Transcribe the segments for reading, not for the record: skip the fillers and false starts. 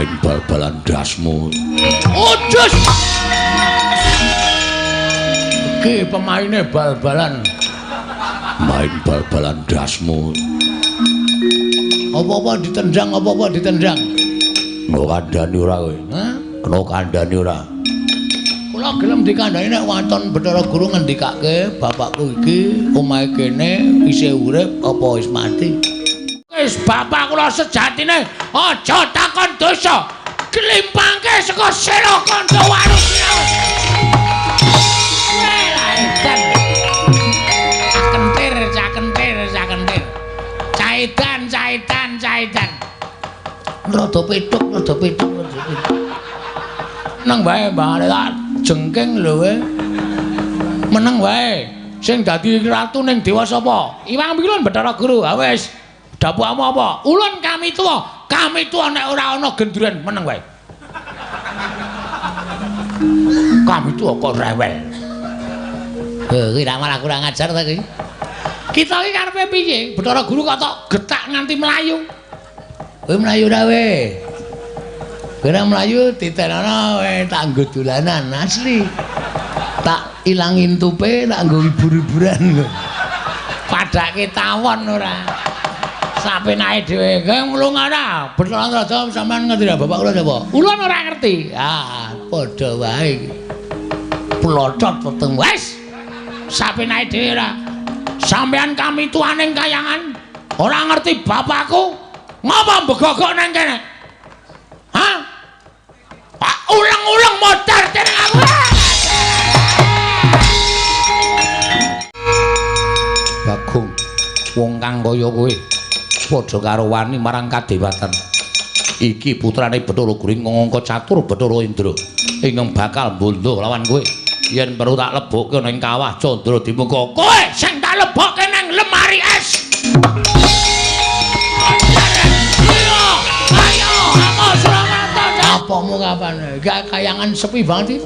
Main bal-balan dasmu. Udus. Iki pemaine bal-balan. Main bal-balan dasmu. Apa-apa ditendang, apa-apa ditendang. Kena kandhani ora kowe? Hah? Kena kandhani ora? Kula gelem dikandhani nek waton Bathara Guru ngendikake bapakku iki omahe kene isih urip apa wis mati. Wis bapak kula sejatine aja takon dosa. Klimpangke saka sela kandha waru. Kentir, cakentir, cakentir. Caidan, caidan, caidan. Rada petuk, rada petuk, rada petuk. Meneng wae, Mbah, tak jengking lho kowe. Meneng wae. Sing dadi ratu ning dewa sapa? Iwang Pilun Bathara Guru. Ha wis. Dapukmu apa? Ulun kami tuwa. Kami tuwa nek ora ana gendruwan meneng wae. Kami tuwa kok rewel. Heh, kuwi malah kurang ajar ta kuwi. Kita iki karepe piye? Bathara Guru kok tok getak nganti mlayu. Kowe mlayu ora we? Kowe ora mlayu titenono we tak nggo dolanan asli. Tak ilangin tupe tak nggo hibur-hiburan. Padake tawon ora. Sapenake dhewe. Kowe mlunga ora? Bathara Raja sampean ngerti ra bapak kula sapa? Ulun ora ngerti. Ah, padha wae. Plocot weteng wis. Sapenake dhewe ora. Sampean kami tuaning kayangan ora ngerti bapakku. Ngapa mbegogok nang kene? Hah? Pak ulang-ulang modar dening aku. Bagong, wong kang kaya kowe padha karo wani marang kadewatan. Iki putrane Bathara Guru ngangka catur Bathara Indra ingkang bakal mbondo lawan kowe. Yen perlu tak lebokke ning kawah Candra Dimuka. Kowe sing tak lebokke nang lemari es. Apamu kapan? Gak kayangan sepi banget iki.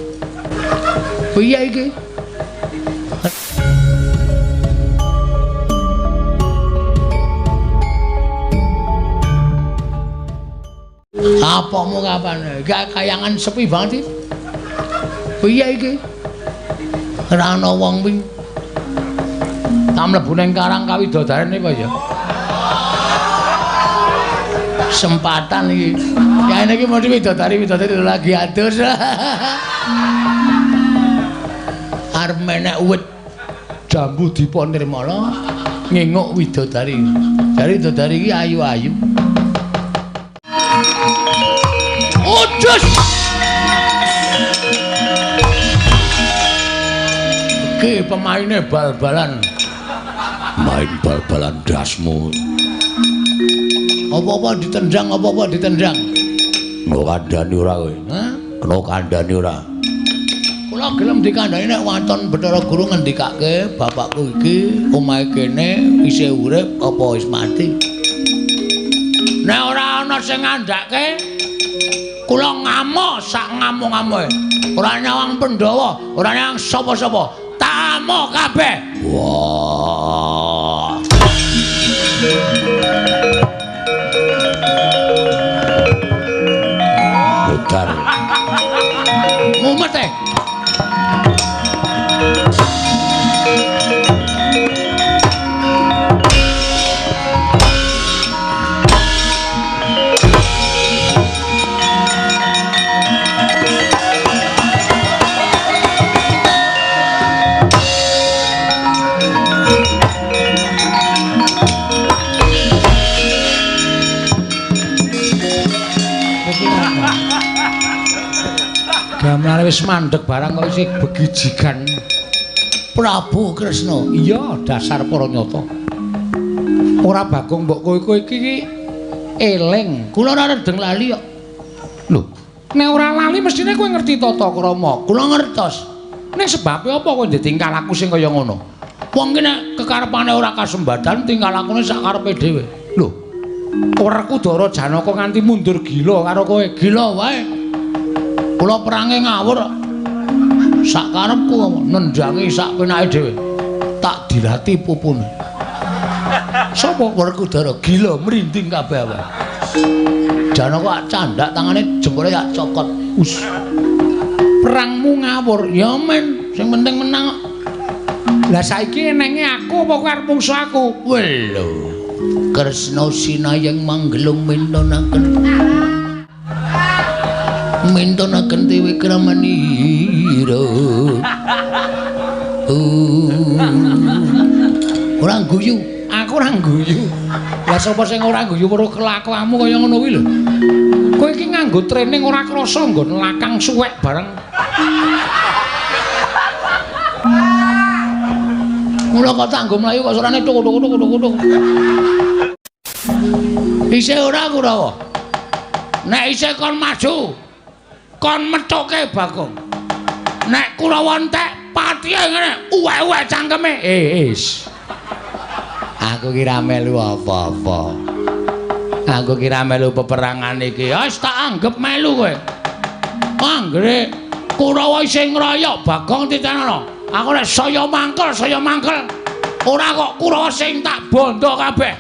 Piye iki? Apamu kapan? Gak kayangan sepi banget iki. Piye iki? Ora ana wong kuwi. Tak mlebu ning karang kawidodarene apa ya? Sempatan iki. Ya ini iki mesti widodari-widodari lagi adus. Arep menek wit jambu dipa nirmala nginguk widodari. Jare widodari iki ayu-ayu. Udus. Iki pemaine bal-balan. Main bal-balan dasmu. Apa-apa ditendang, apa-apa ditendang. Kena kandhani ora kowe? Hah? Kena kandhani ora? Kula gelem dikandhani nek waton Bathara Guru ngendikake bapakku iki omahe kene isih urip apa wis mati. Nek ora ana sing ngandhake kula ngamuk sak ngamuk-ngamuke. Ora nyawang Pandhawa, ora nyawang sapa-sapa. Tak amuk kabeh. Wah. Modar. Mumet e. Gamelane wis mandeg barang kok isih begijigan. Prabu Kresna. Iya, dasar para nyata. Ora Bagong mbok kowe kowe iki eling. Kula ora redeng lali kok. Lho, nek ora lali mestine kowe ngerti tata krama. Kula ngertos. Ning sebabe apa kowe ndek tingkah laku sing kaya ngono? Wong ki nek kekarepane ora kasembadan tingkah lakune sak karepe dhewe. Lho, Werkudara Janaka nganti mundur gila karo kowe. Gila wae. Kula perange ngawur. Sak karepku nendangi sak penake dhewe. Tak dilati pupune. Sapa Werkudara gila mrinding kabeh awake. Janaka candak tangane jempole tak cokot. Us. Perangmu ngawur. Ya men, sing penting menang. Lah saiki enenge aku apa kowe arep mungsu aku? Welo. Kresna sinayeng manggelung mintonaken. Mintonaken tiwikramanira. Ora guyu, aku ora guyu. Lah sapa sing ora guyu weruh kelakuanmu kaya ngono kuwi lho. Kowe iki nganggo training ora krasa nggon lakang suwek bareng. Mula kok tanggo mlayu kok sorane tuk tuk tuk tuk tuk. Isih ora Kurawa. Nek isih kon maju, kon methuke Bagong. Nek Kurawa entek patihe ngene, uwek-uwek cangkeme. Is. Aku kira melu apa-apa. Aku kira melu peperangan iki. Wis tak anggep melu kowe. Anggere Kurawa isih ngroyok Bagong titenono. Aku nek saya mangkel, saya mangkel. Ora kok Kurawa sing tak bondo kabeh.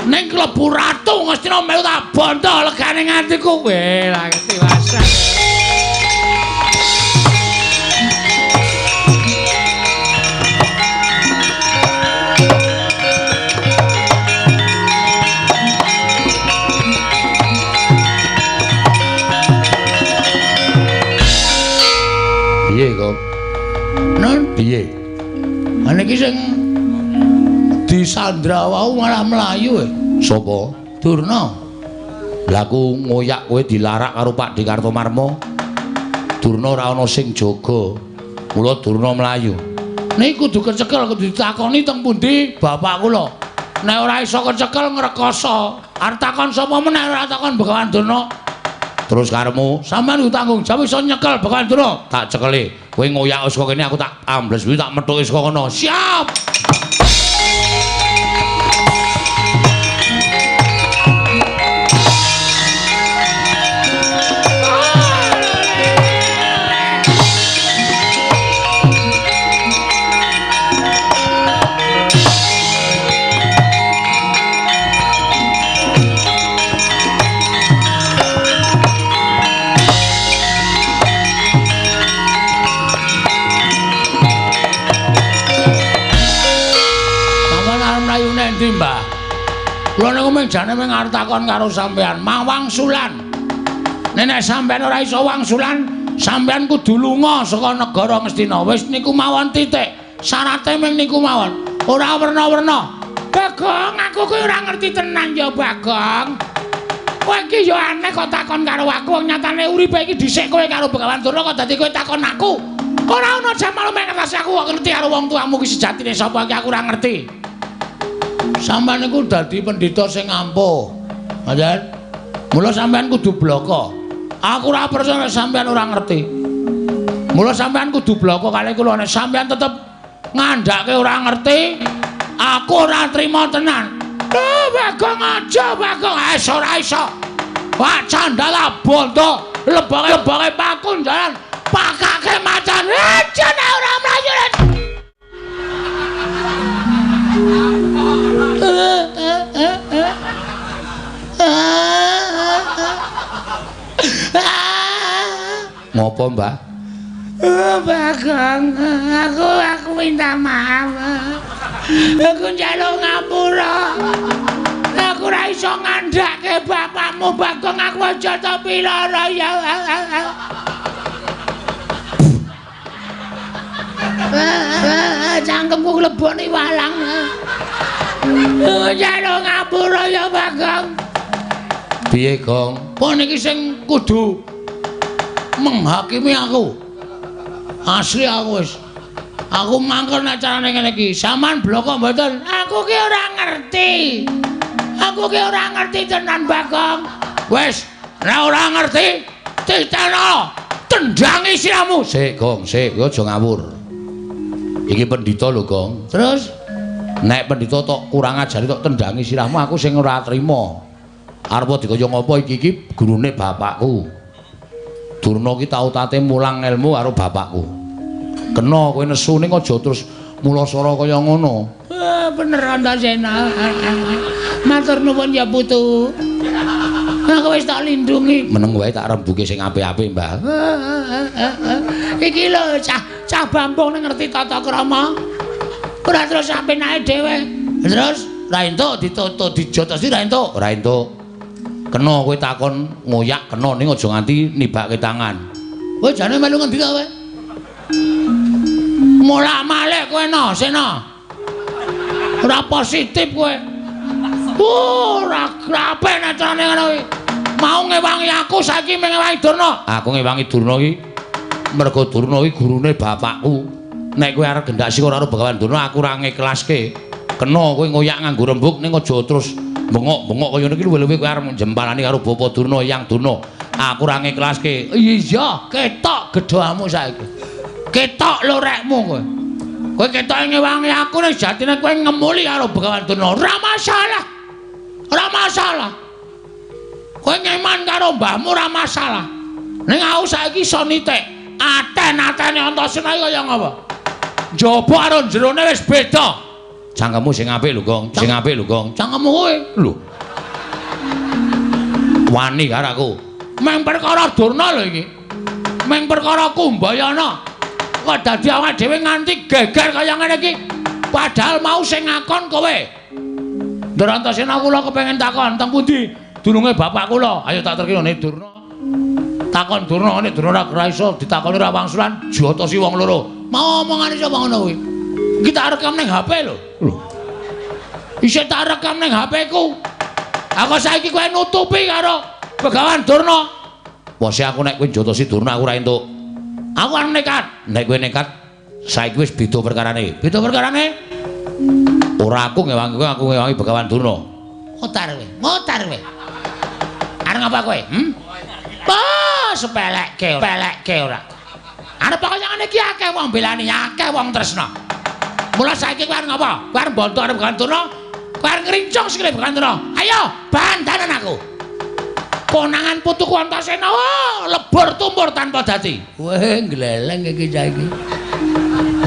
Ning klebu ratu Ngastina melu tak bondo legane atiku. Weh, lah ketiwasan. Piye kok? Non piye? Ana iki sing disandra wau malah mlayu e. Sapa? Durna. Lah aku ngoyak kowe dilarak karo Pak Di Kartomarma. Durna ora ana sing jaga. Mula Durna mlayu. Niki kudu kecekel, kudu ditakoni teng pundi bapak kula. Nek ora iso kecekel ngrekoso. Arep takon sapa meneh ora takon Begawan Durna. Terus karepmu sampean kudu tanggung jawab iso nyekel Begawan Durna. Tak cekeli. Kowe ngoyak saka kene aku tak ambles kuwi tak methuki saka kono. Siap. Mbah. Kula niku mung jane mung arep takon karo sampean, mawangsulan. Nek sampean ora iso wangsulan, sampean kudu lunga saka negara Ngastina. Wis niku mawon titik. Syarate mung niku mawon. Ora werna-werna. Bagong, aku kuwi ora ngerti tenan ya, Bagong. Kowe iki ya aneh kok takon karo aku, wong nyatane uripe iki dhisik kowe karo Begawan Durna kok dadi kowe takon aku. Ora ana jamal mek ngertos aku kok ngerti karo wong tuamu ki sejatine sapa iki aku ora ngerti. Sampeyan niku dadi pendhita sing ampuh. Ngoten. Mula sampeyan kudu bloko. Aku ora percaya nek sampeyan ora ngerti. Mula sampeyan kudu bloko kali kula nek sampeyan tetep ngandhake ora ngerti, aku ora trima tenan. Bagong aja, Bagong. Wis ora iso. Wah, candala bondo, leboke-leboke pakunjaran, pakake macan. Aja nek ora mlayu. Ngopo, Mbah? Bagong, aku minta maaf. Aku njaluk ngapura. Aku ora iso ngandhake bapakmu, Bagong. Aku aja tapi lara ya. Cangkemku klebone walang. Njaluk ngapura ya, Bagong. Piye, Gong? Apa niki sing kudu menghakimi aku? Asli aku wis. Aku mangkel nek carane ngene iki. Sampeyan bloko mboten? Aku ki ora ngerti. Aku ki ora ngerti tenan, Bagong. Wis, nek ora ngerti, titeno, tendangi siramu. Sik, Gong, sik, kowe aja ngawur. Iki pendhita lho, Gong. Terus nek pendhita tok kurang ajari tok tendangi sirahmu, aku sing ora trima. Arep dikaya ngopo iki iki gurune bapakku. Durna ki tau tate mulang ilmu karo bapakku. Kena kowe nesu ning aja terus mulasara kaya ngono. Bener Antasena. Matur nuwun ya putu. Aku wis tak lindungi. Meneng wae tak rembuke sing apik-apik, Mbah. Iki lho cah Bambung nek ngerti tata krama. Ora terus sampenake dhewe. Terus ra entuk ditoto dijotosi ra entuk. Ora entuk. Kena kowe takon ngoyak kena ning aja nganti nibake tangan. Kowe jane melu ngendi ta kowe? Molak-malik kowe no, Sena. Ora positif kowe. Ora apik nek carane ngono kuwi. Mau ngewangi aku saiki ngewangi Durna. Aku ngewangi Durna iki mergo Durna iki gurune bapakku. Nek kowe arep gendak sik ora karo Begawan Durna aku ora ngiklaske. Kena kowe ngoyak nganggo rembug ning aja terus bengok-bengok kaya ngene iki luwih-luwih kowe arep jempalani karo Bapa Durna, Eyang Durna. Aku ora ngiklaske. Iya, ketok gedhamu saiki. Ketok lorekmu kowe. Kowe ketok ngewangi aku nek jatine kowe ngemuli karo Begawan Durna. Ora masalah. Ora masalah. Kowe ngeman karo mbahmu ora masalah. Ning aku saiki iso nitik. Aten-atene Antasena iki kaya ngapa? Njaba karo jerone wis beda. Cangkemmu sing apik lho, Gong. Sing apik lho, Gong. Cangkemmu kowe. Lho. Wani karo aku. Meng perkara Durna lho iki. Meng perkara Kumbayana. Kok dadi awake dhewe nganti geger kaya ngene iki. Padahal mau sing ngakon kowe. Ndara Antasena kula kepengin takon teng pundi dununge bapak kula. Ayo tak terki ngene Durna. Takon Durna nek Durna ora iso ditakoni ora wangsulan jotosi wong loro. Mau omongane sapa ngono kuwi? Iki tak rekam ning HP lho. Lho. Isih tak rekam ning HP ku. Aku saiki kowe nutupi karo Begawan Durna. Bose aku nek kowe jotosi Durna aku ora entuk. Aku arep nekat. Nek kowe nekat saiki wis beda perkarane. Beda perkarane? Ora aku ngewangi kowe, aku ngewangi Begawan Durna. Ngotar kowe, ngotar kowe. Arep ngapa kowe? Wah, sepelekke, sepelekke ora. Arep kaya ngene iki akeh wong belani, akeh wong tresna. Mula saiki kowe arep ngapa? Kowe arep mbontok arep Begawan Durna? Kowe arep ngrincung sikile Begawan Durna. Ayo, bantanen aku. Konangan putuku Antasena, wah, lebur tumpur tanpa dadi. Weh, gleleng iki saiki.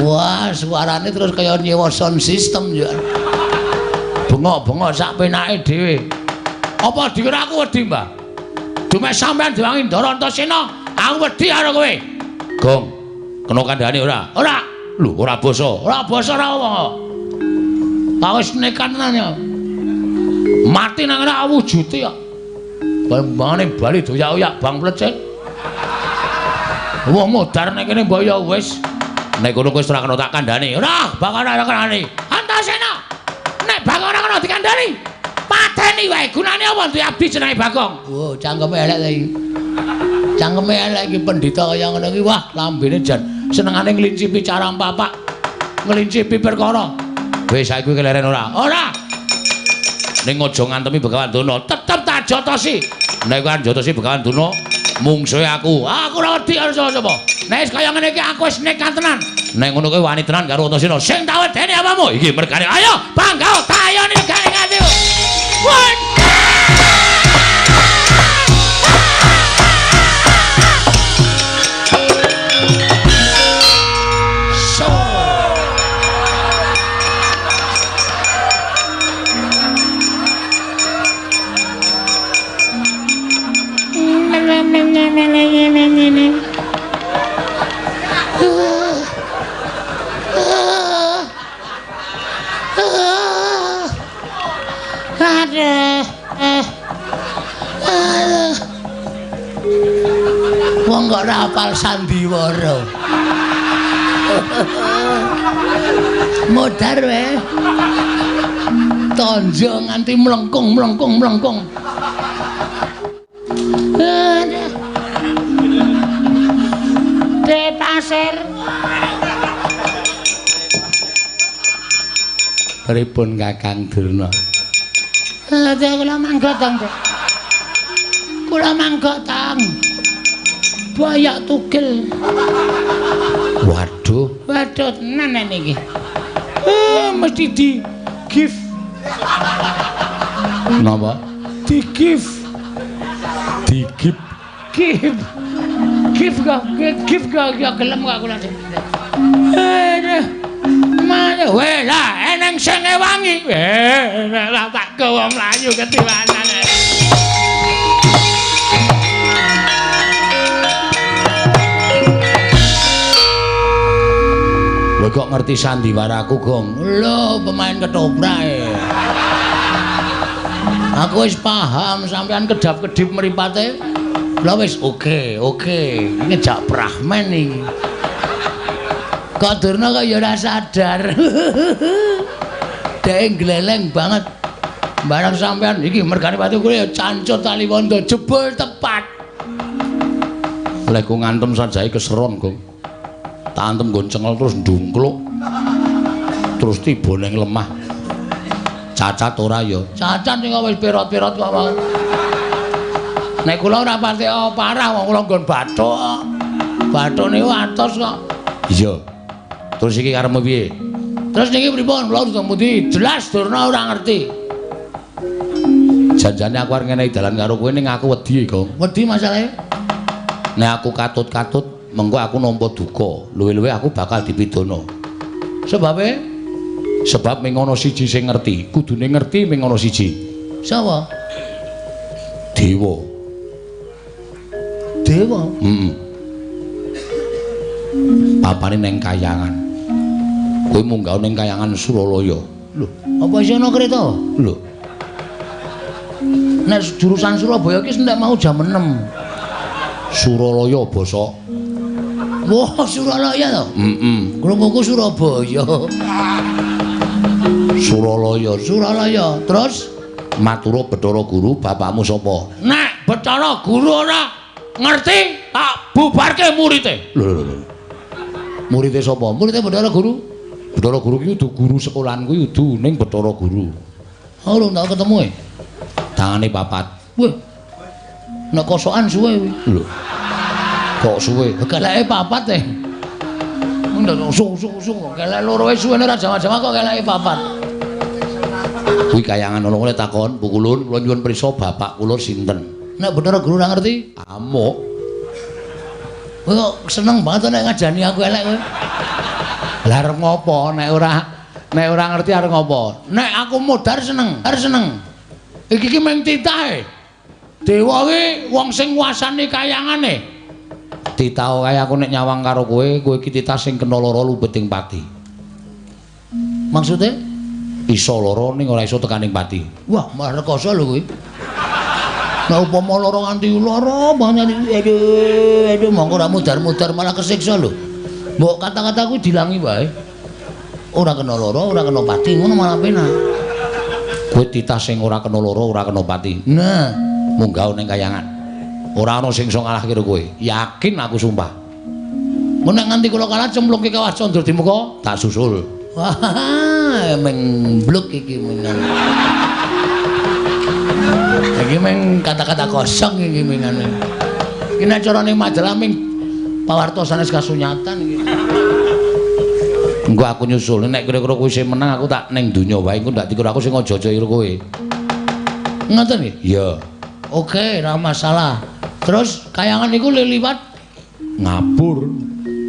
Wah, suarane terus kaya nyewa sound system ya. Bengok-bengok sak penake dhewe. Apa dikira aku wedi, Mbah? Dume sampean diwangi Ndara Antasena, aku wedi karo kowe. Gong, kena kandhane ora? Ora. Lho, ora basa. Ora basa ora apa. Tak wis nekat tenan ya. Mati nang ngene wujude kok. Bambangane bali doyak-oyak bang plecet. Wong modar nek kene mbok ya wis. Nek kono kowe wis ora kena tak kandhane. Ora, bakal ora kandhane. Antasena. Nek bakal ora kena dikandhani, pateni wae. Gunane apa duwe abdi jenenge Bagong? Wo, cangkeme elek ta iki. Cangkeme elek iki pendhita kaya ngono iki. Wah, lambene jan senengane ngelincipi cara papak. Ngelincipi perkara. Wis saiki keleren ora? Ora. Ning aja ngantemi Begawan Durna, tetep tak jotosi. Nek kowe jotosi Begawan Durna, mungsuhe aku. Aku ora wedi karo sapa-sapa. Nek wis kaya ngene iki aku wis nekat tenan. Nek ngono kowe wani tenan karo Antasena. Sing tak wedeni apamu? Iki mergane. Ayo, bangga tayone regane ngati. Wah. Wong kok ora hafal sandiwara. Modar wae. Tonjo nganti mlengkung mlengkung mlengkung. De pasir. Pripun Kakang Durna? Lha kula mangga tang. Kula mangga tang. Boyak tugel. Waduh. Waduh tenan niki. Mesti di gift. Napa? Di gift. Di gift. Gift. Gift kok, gift kok ya gelem kok kula. Aduh. Mane weh lah eneng sing ngewangi. Lah tak gawa mlayu ketiwanan. Kowe kok ngerti sandiwaraku, Gong? Lho, pemain ketoprak e. Aku wis paham sampean kedap-kedip mripate. Lah wis oke, oke. Ngejak Prahmen iki. Kok Durna kok ya ora sadar. Dhek gleleng banget. Barang sampean iki mergane pati kuwi ya cancut taliwondo jebul tepat. Lek ku ngantem sajae keseron, Gong. Tak antem nggon cengel terus ndungkluk. Terus tiba ning lemah. Cacat ora ya? Cacat sing wis pirot-pirot kok. Nek kula ora pati parah wong kula nggon bathuk. Bathuk niku atos kok. Iya. Terus iki karepmu piye? Terus niki pripun? Kula kudu pundi? Jelas Durna ora ngerti. Janjane aku arep ngenehi dalan karo kowe ning aku wedi, Gong. Wedi masalahe? Nek aku katut-katut, mengko aku nampa duka. Luwe-luwe aku bakal dipidana. Sebabe? Sebab ming ana siji sing ngerti, kudune ngerti ming ana siji. Sapa? Dewa. Dewa? Heeh. Papane ning kayangan. Kowe munggah ning kayangan Suralaya. Lho, apa isih ana kereta? Lho. Nek jurusan Surabaya iki entek mau jam 6. Suralaya basa. Wah, Suralaya to? Heeh. Krunguku Surabaya. Suralaya, Suralaya. Terus matura Bathara Guru, bapakmu sapa? Nek Bathara Guru ora ngerti, tak bubarke murite. Lho lho lho. Murite sapa? Murite Bathara Guru. Bathara Guru ki kudu guru sekolahanku kudu ning Bathara Guru. Oh, urung tau ketemu e. Tangane papat. Wah. Nek kosokan suwe kuwi. Lho. Kok suwe? Keleke papat e. Ndak usung-usung kok kelek loro wis suwene ora jawa-jawa kok keleke papat. Kuwi kayangan ana ngene takon, Bu Kulun, kula nyuwun prisa bapak kula sinten? Nek Bathara Guru ora ngerti, amuk. Kowe kok seneng banget nek ngajani aku elek kowe. Lah arep ngopo nek ora ngerti arep ngopo? Nek aku modar seneng, arep seneng. Iki ki mung titahe. Dewa ki wong sing nguasani kayangane. Titah kaya aku nek nyawang karo kowe, kowe iki titah sing kena lara lubeting pati. Maksude? Iso lara ning ora iso tekaning pati. Wah, malah rekoso lho kowe. Nek upama lara nganti lara banget aduh, aduh mongko ora mudar-mudar malah kesiksa lho. Mbok kata-kata kuwi dilangi wae. Ora kena lara, ora kena pati, ngono malah penak. Kowe titah sing ora kena lara, ora kena pati. Nah, munggah ning kayangan. Ora ana sing iso ngalahke kowe. Yakin aku sumpah. Mun nek nganti kula kalah cemplungke kawah Candra Dimuka, tak susul. Wah, mengbluk iki mengan. Iki meng kata-kata kosong iki mengane. Iki nek carane majalah ming pawarta sanes kasunyatan iki. Engko aku nyusul, nek kira-kira kowe sing menang aku tak ning donya wae, engko ndak dikira aku sing aja-aja ira kowe. Ngoten nggih? Iya. Oke, ora masalah. Terus kayangan niku liwat ngabur.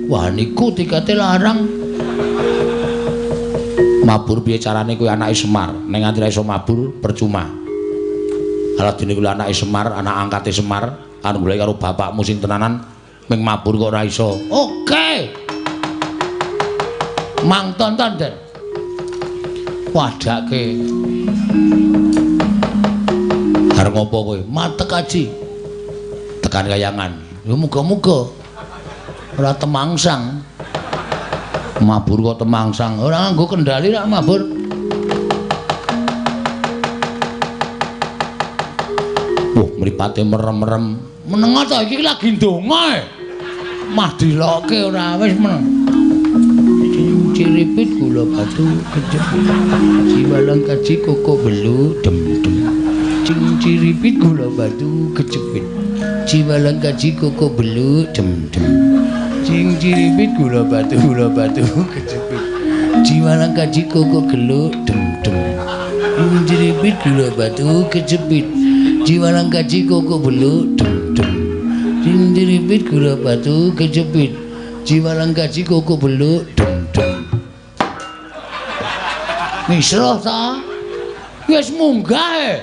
Wah, niku tikete larang. Mabur piye carane kowe anake Semar? Nek nganti ra iso mabur percuma. Alah dene kuwi anake Semar, anak angkate Semar, anu golek karo bapakmu sing tenanan ming mabur kok ora iso. Oke. Mang tonton, Den. Wadake. Arep ngopo kowe? Matek aji. Tekan kayangan. Ya muga-muga ora temangsang. Mabur kok temangsang. Ora nganggo kendali rak mabur. Wah, mripate merem-merem. Menengo to iki lagi ndonga e. Mah dilokke ora wis meneng. Ciripit gula batu kejepit. Jiwalang kaji koko belu dem-dem. Ciripit gula batu kejepit. Jiwalang kaji koko belu dem-dem. Ciripit gula batu kejepit. Jiwalang kaji koko gelu dem-dem. Ciripit gula batu kejepit. Jiwalang kaji koko belu dem-dem. Ciripit gula batu kejepit. Jiwalang kaji koko belu dem-dem. Ngisroh ta? Wis munggah e.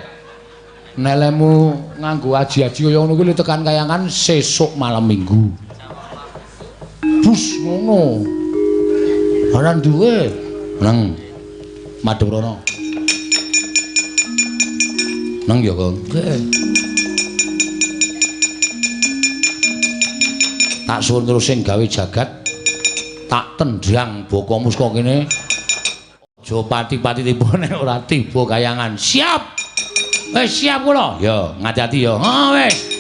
Nelemu nganggo aji-aji kaya ngono kuwi tekan kayangan sesuk malam Minggu. Bus ngono. Ora duwe. Neng madhep rono. Neng ya, Kang. Nggih. Tak suwun terus sing gawe jagat. Tak tendang bokomu saka kene. Aja pati-pati tiba nek ora tiba kayangan. Siap. Wis siap kula. Ya, ngati-ati ya. Ha wis.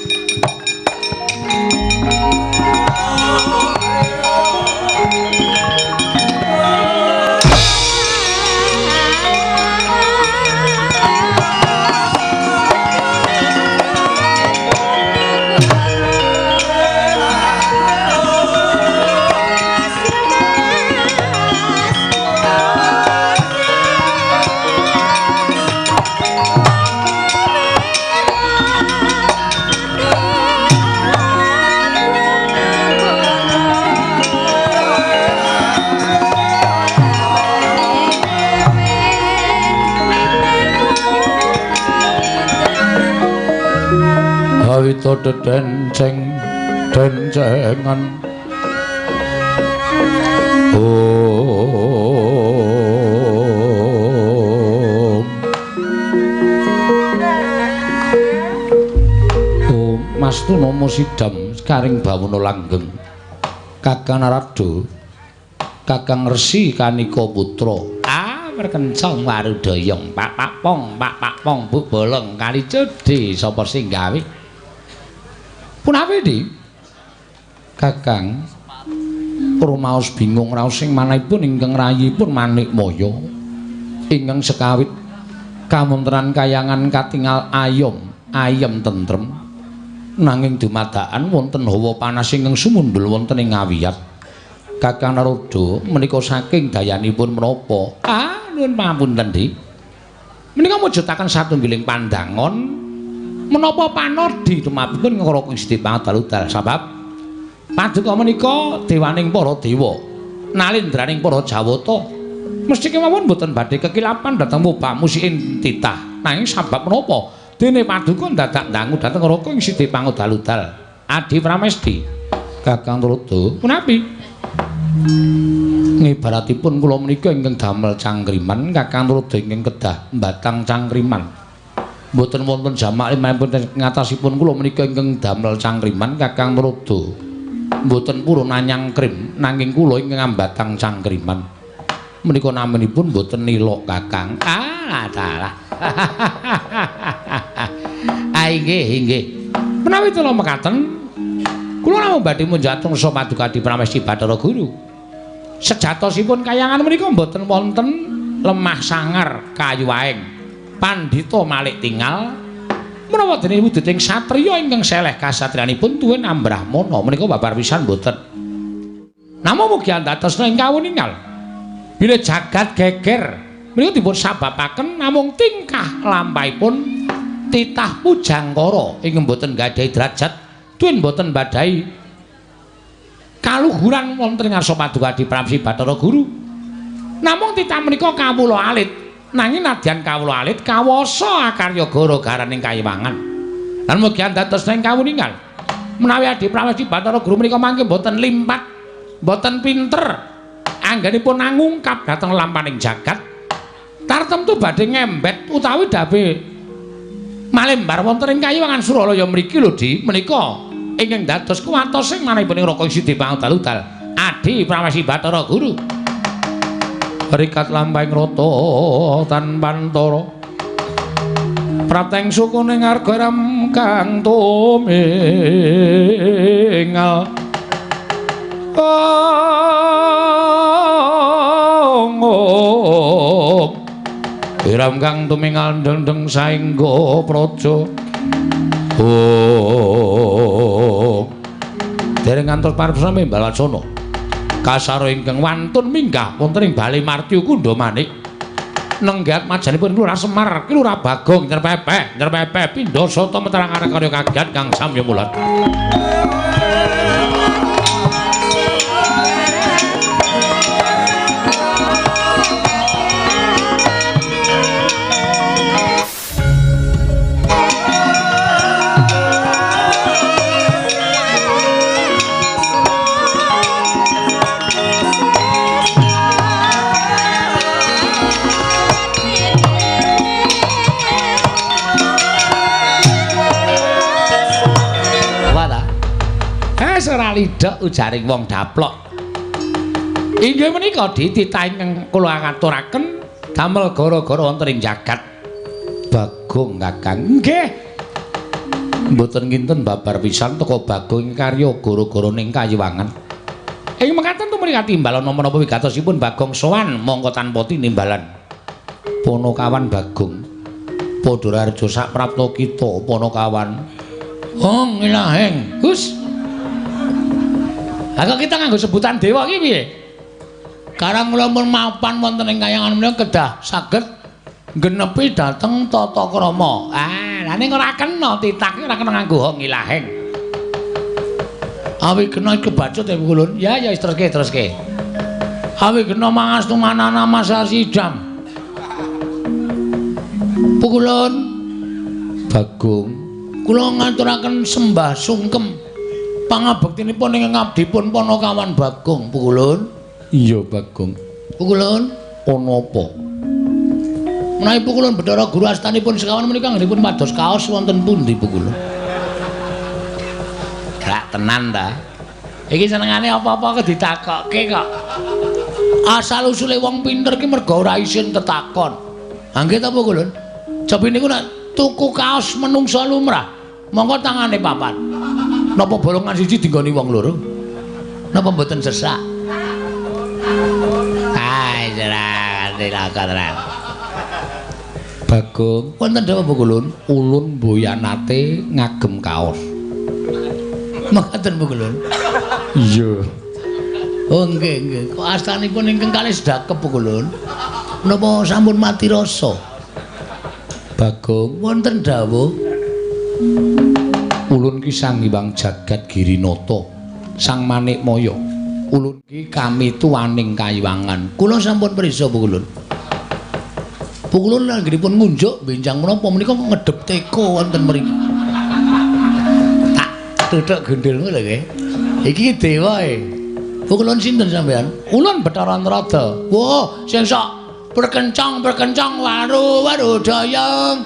Awita dedenceng dencengan. Om. Om Mastu Namo Sidam karing bawana langgeng. Kakang Narada, Kakang Resi Kanika Putra. Ah, merkencong warudayang pak pak pong pak pak pong bu bolong kali cedhe sapa sing gawe? Punawi Di? Kakang rumaos bingung raos sing manahipun ingkang rayipun Manikmaya ingkang sekawit kawontenan kayangan katingal ayom ayem tentrem nanging dumadakan wonten hawa panas ingkang sumundhul wonten ing ngawiyat. Kakang Narada menika saking dayanipun menapa? Ah, nuwun pangapunten Di. Menika mujudaken satunggiling pandangon menapa panodi tumapipun ngraka Gusti Pangadal-udal sabab paduka menika dewaning para dewa nalindraning para jawata mesti kemawon mboten badhe kekilapan dhateng wobah musiin titah nanging sabab menapa dene paduka dadak ndangu dhateng ngraka Gusti Pangadal-udal Adi Pramesti. Kakang Narada punapi ngibaratipun kula menika ingkang damel cangkriman Kakang Narada ingkang kedah mbatang cangkriman mboten wonten jamak limangipun ngatasipun kula menika ingkang damel cangkriman Kakang Narada mboten purun anyangkrim nanging kula ingkang ambatang cangkriman menika naminipun mboten nilok Kakang. Ah dalah. Ah inggih inggih menawi kula mekaten kula namung badhe munjatung sa paduka Adi Pramesti Bathara Guru. Sejatosipun kayangan menika mboten wonten lemah sangar kayu aeng pandhita malik tingal menawa dene wujuding satriya ingkang seleh kasatriyanipun tuwin ambrahmana menika babar pisan mboten. Namung mugi andhatosna ing kawuningal bilih jagat geger menika dipun sababaken namung tingkah lampahipun titah pujangkara ingkang mboten gadhahi derajat tuwin mboten badhahi kaluhuran wonten ngarsa paduka Adi Pramesti Bathara Guru. Namung titah menika kawula alit nanging nadyan kawula alit kawasa akarya gara-garaning kayiwangan. Lan mugi andados ing kawuningan menawi Adi Pramesti Bathara Guru menika mangke mboten limpat, mboten pinter anggenipun angungkap dhateng lampaning jagat tartemtu badhe ngembet utawi dawe malembar wonten ing kayiwangan Suralaya mriki lho Di menika ingkang dados kuwatos sing manahipun ing Raka Sidi Pangadal-udal Adi Pramesti Bathara Guru. Rikat lampahing rata tanpantara prateng sukune ngarga ram kang tumingal ong iram kang tumingal dendeng saengga praja. Oh dereng ngantos parep sami Balacana kasaro ingkang wantun minggah wonten ing Bale Martya Kundha Manik nenggat majanipun Lurah Semar, Lurah Bagong nyerpepeh, nyerpepeh pindha sata meterang karya kagiat kang samya mulat. Ora lidhek ujaring wong daplok. Inggih menika dititah ingkang kula aturaken damel gara-gara wonten ing jagat. Bagong Kakang. Nggih. Mboten kinten babar pisan teka Bagong karya gara-gara ning kayiwangan. Ing mekaten tumrih katimbalan menapa wigatosipun Bagong sowan mongko tanpa tinimbalan. Panakawan Bagong. Padha raharja sak prapta kita Panakawan. Hong ilaheng. Gus. Lah kok kita nganggo sebutan dewa iki piye? Karang kula pun mapan wonten ing kayangan menika kedah saged genepi dhateng tata krama. Ah, lah ning ora kena titah ora kena nganggo hong ilaheng. Awi kena kebacut ya Kulun. Ya ya teruske teruske. Awi kena mangastu manana masasidam. Pukulun Bagong, kula ngaturaken sembah sungkem pangabektinipun ing ngabdipun Panakawan Bagong. Pukulun. Iya Bagong. Pukulun ana apa? Menawi Pukulun Bathara Guru astanipun sekawan menika anggenipun pados kaos wonten pundi Pukulun? Gak tenan ta. Iki senengane apa-apa kok ditakokke kok. Asal usule wong pinter ki mergo ora isin tetakon. Ha nggih ta Pukulun? Cobi niku nek tuku kaos menungsa lumrah, mongko tangane papat. Napa bolongan siji dinggoni wong loro? Napa mboten sesak? Ai ora dilakon. Bagong, wonten dawuh Pukulun, ulun mboyanate ngagem kaos. Mekaten Pukulun. Iya. Oh nggih nggih. Kok astanipun ingkang kalih sedakep Pukulun? Napa sampun mati rasa? Bagong, wonten dawuh. Ulun ki Sang Hyang Jagat Girinata, Sang Manikmaya. Ulun ki kami tuaning kayiwangan. Kula sampun prisa Pukulun. Pukulun anggenipun ngunjuk benjang menapa menika ngedep teko wonten mriki. Tak tuthuk gundulmu lho nggih. Iki dewa e. Pukulun sinten sampean? Ulun Bathara Narada. Wah, sing sok perkencong-perkencong waru-waru dayang.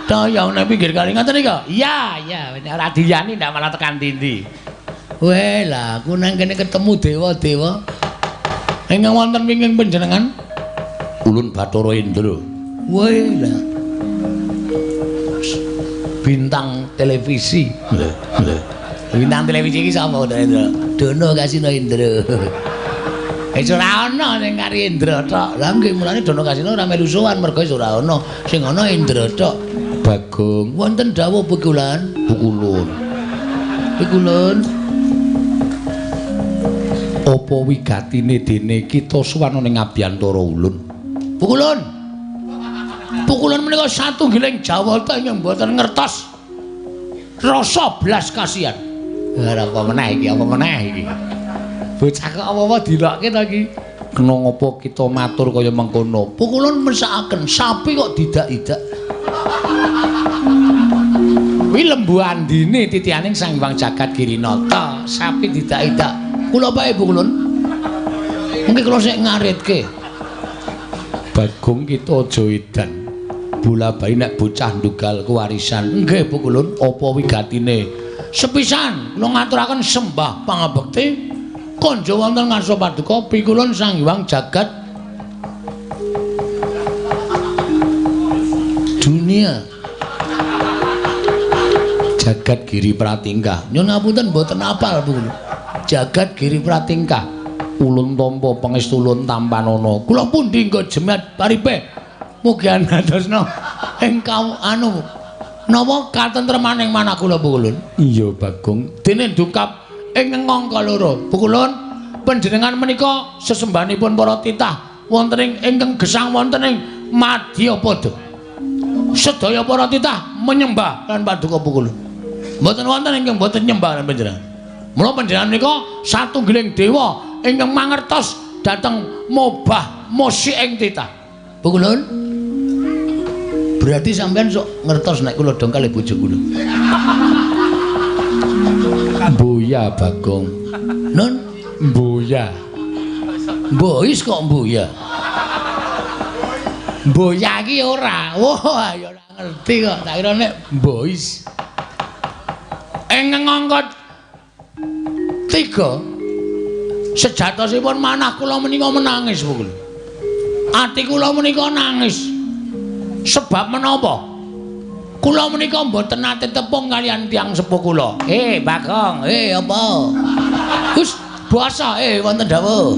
Dayang nang pinggir kali ngoten nika? Iya, iya, ora diyani ndak malah tekan dindi. Weh, lah aku nang kene ketemu dewa-dewa. Ingkang wonten wingking panjenengan? Ulun Bathara Indra. Weh lah. Bintang televisi. Lho, lho. Bintang televisi iki sapa Indra? Dono Kasino Indra. Wis ora ana sing kari Indra tok. Lah nggih mulane Dono Kasino ora melu sowan mergo wis ora ana. Sing ana Indra tok. Bagong, wonten dawuh Pukulan? Pukulun. Pukulun. Apa wigatine dene kita sowan ning abiyantara ulun? Pukulun. Pukulun menika satunggiling jawata ingkang mboten ngertos rasa blas kasihan. Ora apa meneh iki, apa meneh iki. Bocah kok apa-apa dilokke to iki. Kena ngapa kita matur kaya mengkono? Pukulun mesakaken sapi kok didak-idak. Kuwi lembu andine titianing Sang Hyang Jagat Girinata, sapi didak-idak. Kula pae Pukulun. Mungkin kula sik ngaritke. Bagong kita aja edan. Bola bali nek bocah ndugal kewarisan. Nggih Pukulun, apa wigatine? Sepisan kula ngaturaken sembah pangabekti konjo wonten ngarsa paduka Pikulun Sang Hyang Jagat Dunia. Jagat Giri Pratingkah. Nyuwun ngapunten mboten apal Pukulun. Jagat Giri Pratingkah. Ulun tampa pangestu ulun tampanana. Kula pundi nggo jemat paripe. Mugi andhosna ing anu napa katentremaning manah kula Pukulun. Iya Bagong. Dene dungkap ing ngangka loro. Pukulun panjenengan menika sesembahanipun para titah wonten ing ingkang gesang wonten ing Madyapada. Sedaya para titah menyembah lan paduka Pukulun. Mboten wonten ingkang mboten nyembah lan panjenengan. Mula panjenengan menika satunggiling dewa ingkang mangertos dhateng mobah musik ing titah. Pukulun, berarti sampean sok ngertos nek kula dongkal bojo kula. Mboya Bagong. Nun, mboya. Mbois kok mboya. Mboya iki ora. Wah, ya ora ngerti kok. Tak kira nek mbois. Ing ngangkat 3. Sejatosipun manah kula menika menangis pukul. Ati kula menika nangis. Sebab menapa? Kula menika mboten nate tepung kaliyan tiyang sepuh kula. Bagong, apa? Gus, basa wonten dawuh.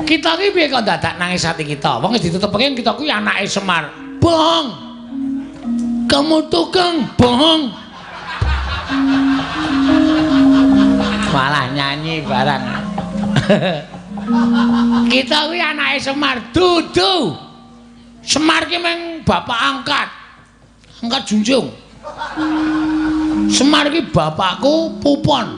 Kita iki piye kok dadak nangis ati kita? Wong wis ditetepke kita kuwi anake Semar. Bohong. Kamu tukang bohong. Malah nyanyi barang. Kita kuwi anake Semar. Dudu. Semar ki meng bapak angkat. Angkat junjung. Semar ki bapakku Pupon.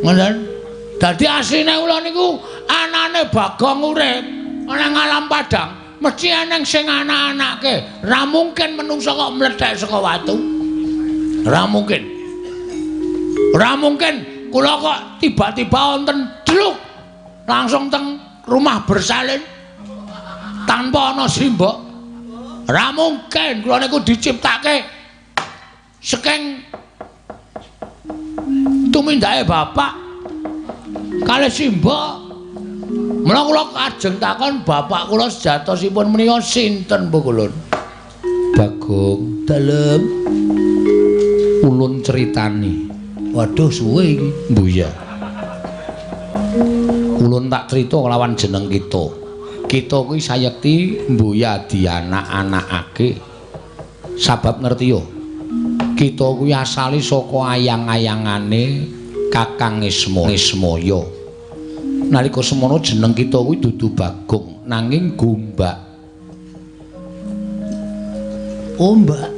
Ngoten. Dadi asline kula niku anane Bagong urip ana ngalam padang, mesti eneng sing anak-anake. Ra mungkin menungsa kok mlethek saka watu. Ra mungkin. Ra mungkin kula kok tiba-tiba wonten dluk langsung teng rumah bersalin tanpa ana simbok. Ra mungkin kula niku diciptake saking tumindake bapak kalih simbok. Mula kula kajeng takon bapak kula sejatosipun menika sinten Pukulun? Bagong, dalem ulun critani. Waduh suwe iki. Mbuya. Ulun tak crita kelawan jeneng kita. Kita kuwi sayekti mbuya dianak-anakake. Sabab ngerti yo. Kita kuwi asale saka ayang-ayangane Kakang Ismaya. Nalika semono jeneng kita kuwi dudu Bagong, nanging Gombak. Ombak.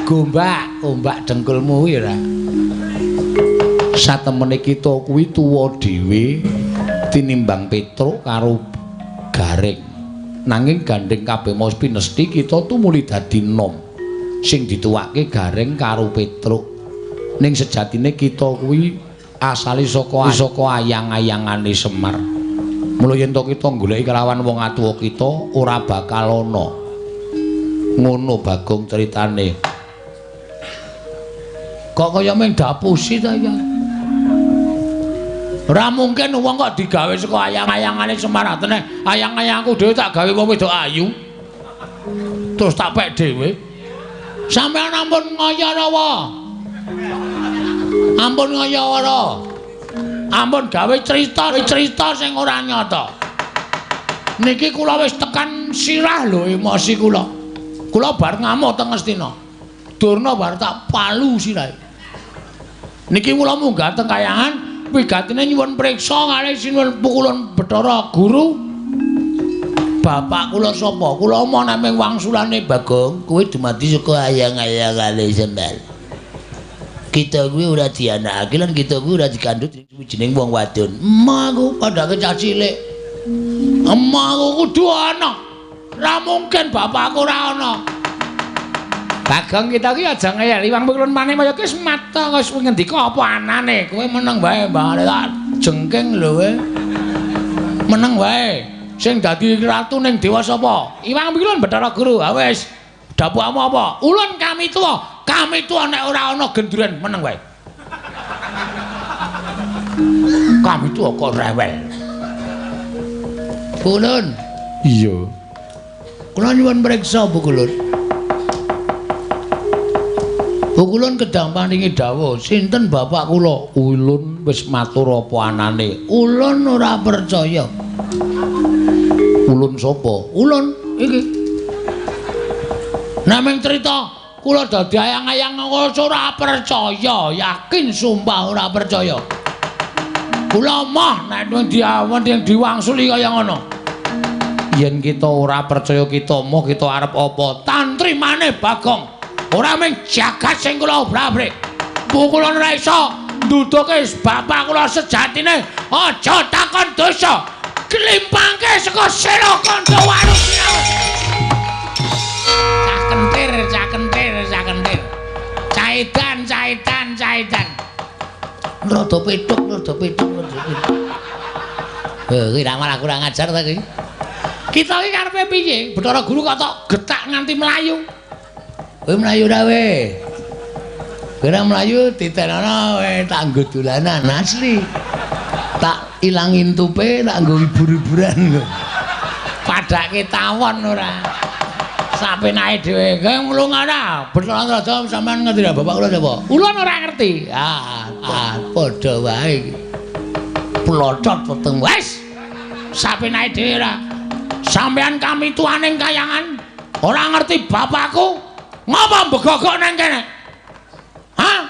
Gombak, ombak dengkulmu kuwi ora. Satemene kita kuwi tuwa dhewe tinimbang Petruk karo Gareng. Nanging gandeng kabeh mau pinesti kita tumuli dadi nom. Sing dituwake Gareng karo Petruk. Ning sejatine kita kuwi asale saka ayang-ayangane Semar. Mula yen to kita goleki kelawan wong atuwa kita ora bakal ana. Ngono Bagong critane. Kok kaya mung dapusi ta ya? Ora mungkin wong kok digawe saka ayang-ayangane Semar. Atene ayang-ayangku dhewe tak gawe wong wedok ayu. Terus tak pek dhewe. Sampeyan ampun ngaya rawa. Ampun ngaya ora. Ampun gawe cerita-cerita sing ora nyata. Niki kula wis tekan sirah lho emosi kula. Kula bar ngamuk teng Ngastina. Durna bar tak palu sirahe. Niki kula munggah teng kayangan wigatine nyuwun priksa kalih sinuwun Pukulun Bathara Guru. Bapak kula sapa? Kula omong namung wangsulane Bagong, kowe dumadi saka ayang-ayangane Semar. Kita kuwi ora dianakake lan kita kuwi ora dikandhut jeneng wong wadon. Emah aku padake cah cilik. Emah aku kudu ana. Ora mungkin bapakku ora ana. Bagong kita ki aja ngeyel Iwang Pukulun Manikmaya ki wis mata wis ngendika apa anane. Kowe meneng wae Mbah tak jengking lho kowe. Meneng wae. Sing dadi ratu ning dewa sapa? Iwang Pukulun Bathara Guru. Ha wis. Dapukmu apa? Ulun kami tuwa. Kami tuwa nek ora ana gendruwen meneng wae. Kami tuwa kok rewel. Kulun. Iya. Kula nyuwun priksa Bu Kulun. Bu Kulun kedang paringi dawuh, sinten bapak kula? Ulun wis matur apa anane. Ulun ora percaya. Ulun sapa? Ulun iki. Namung crita kula dadi ayang-ayang ora percaya, yakin sumpah ora percaya. Kula moh nek diawan diwangsuli kaya ngono. Yen kita ora percaya kita moh kita arep apa? Tantri maneh Bagong. Ora mung jagat sing kula obrak-abrik. Kula ora iso nduduke bapak kula sejatine. Aja takon dosa. Klimpangke saka sela kandha waru. Cah kentir, cah kentir, cah kentir. Caidan, caidan, caidan. Rada petuk, rada petuk, rada petuk. Heh, kuwi malah kurang ajar ta kuwi. Kita iki karepe piye? Bathara Guru kok tok getak nganti mlayu. Kowe mlayu ra we? Kowe nek mlayu titenono tak nggo dolanan asli. Tak ilangin tupe, tak nggo hibur-hiburan lho. Padake tawon ora. Sapenake dhewe. Kowe mlunga ora? Bathara Antrada sampean ngerti ra bapak kula sapa? Ulun ora ngerti. Ah, padha wae iki. Plocot weteng wis. Sapenake dhewe ora. Sampean kami tuaning kayangan ora ngerti bapakku. Ngapa mbegogok nang kene? Hah?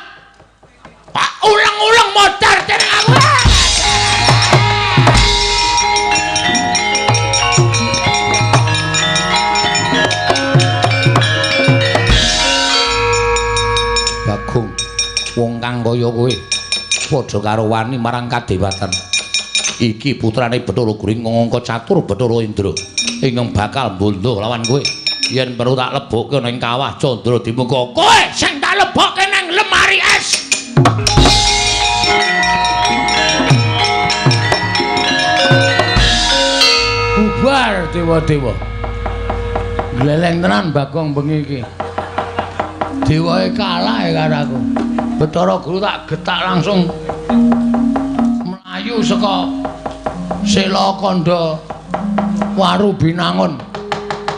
Pak ulang-ulang modar dening aku. Bagong, wong kang kaya kowe padha karo wani marang kadewatan. Iki putrane Bathara Guru ingkang angka catur Bathara Indra ingkang bakal mbondo lawan kowe. Yen perlu tak lebokke ning kawah Candra Dimuka. Kowe sing tak lebokke nang lemari es. Bubar dewa-dewa. Gleleng tenan Bagong bengi iki. Dewae kalah ya karo aku. Bathara Guru tak getak langsung mlayu saka Sela Kandha Waru Binangun.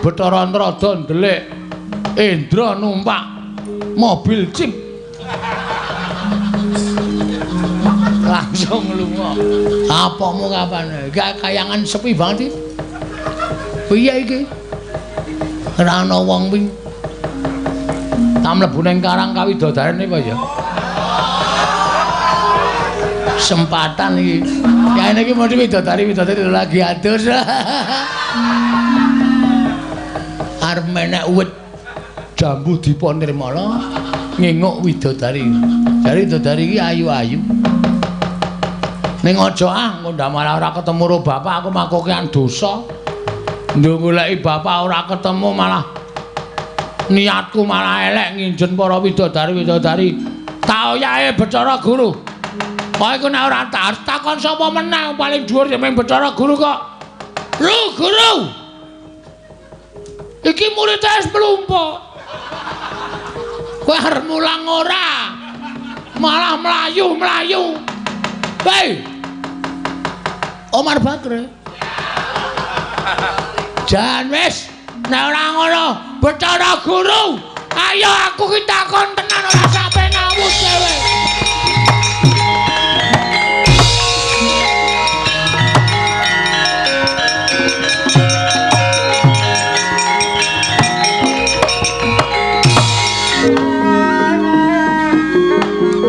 Bathara Antrada ndelik Indra numpak mobil jeep. Langsung lunga. Apamu kapan? Iki kayangan sepi banget iki. Piye iki? Ora ana wong kuwi. Tak mlebu ning karang kawidodarene apa ya? Sempatan iki. Ya ini iki mesti widodari-widodari lagi adus. Arep menek wit jambu dipa nirmala nginguk widodari. Jare widodari iki ayu-ayu. Ning aja ah engko ndak malah ora ketemu karo bapak aku makokean dosa. Nduk goleki bapak ora ketemu malah niatku malah elek nginjen para widodari-widodari. Tak oyahe Bathara Guru. Kowe iku nek ora takon sapa meneh paling dhuwur ya mung Bathara Guru kok. Lho Guru. Iki murid wis mlumpuk. Kowe arep mulang ora? Malah mlayu-mlayu. Hei. Omar Bakri. Jan wis nek ora ngono Bathara Guru, ayo aku ki takon tenan ora sampe ngawur dhewe.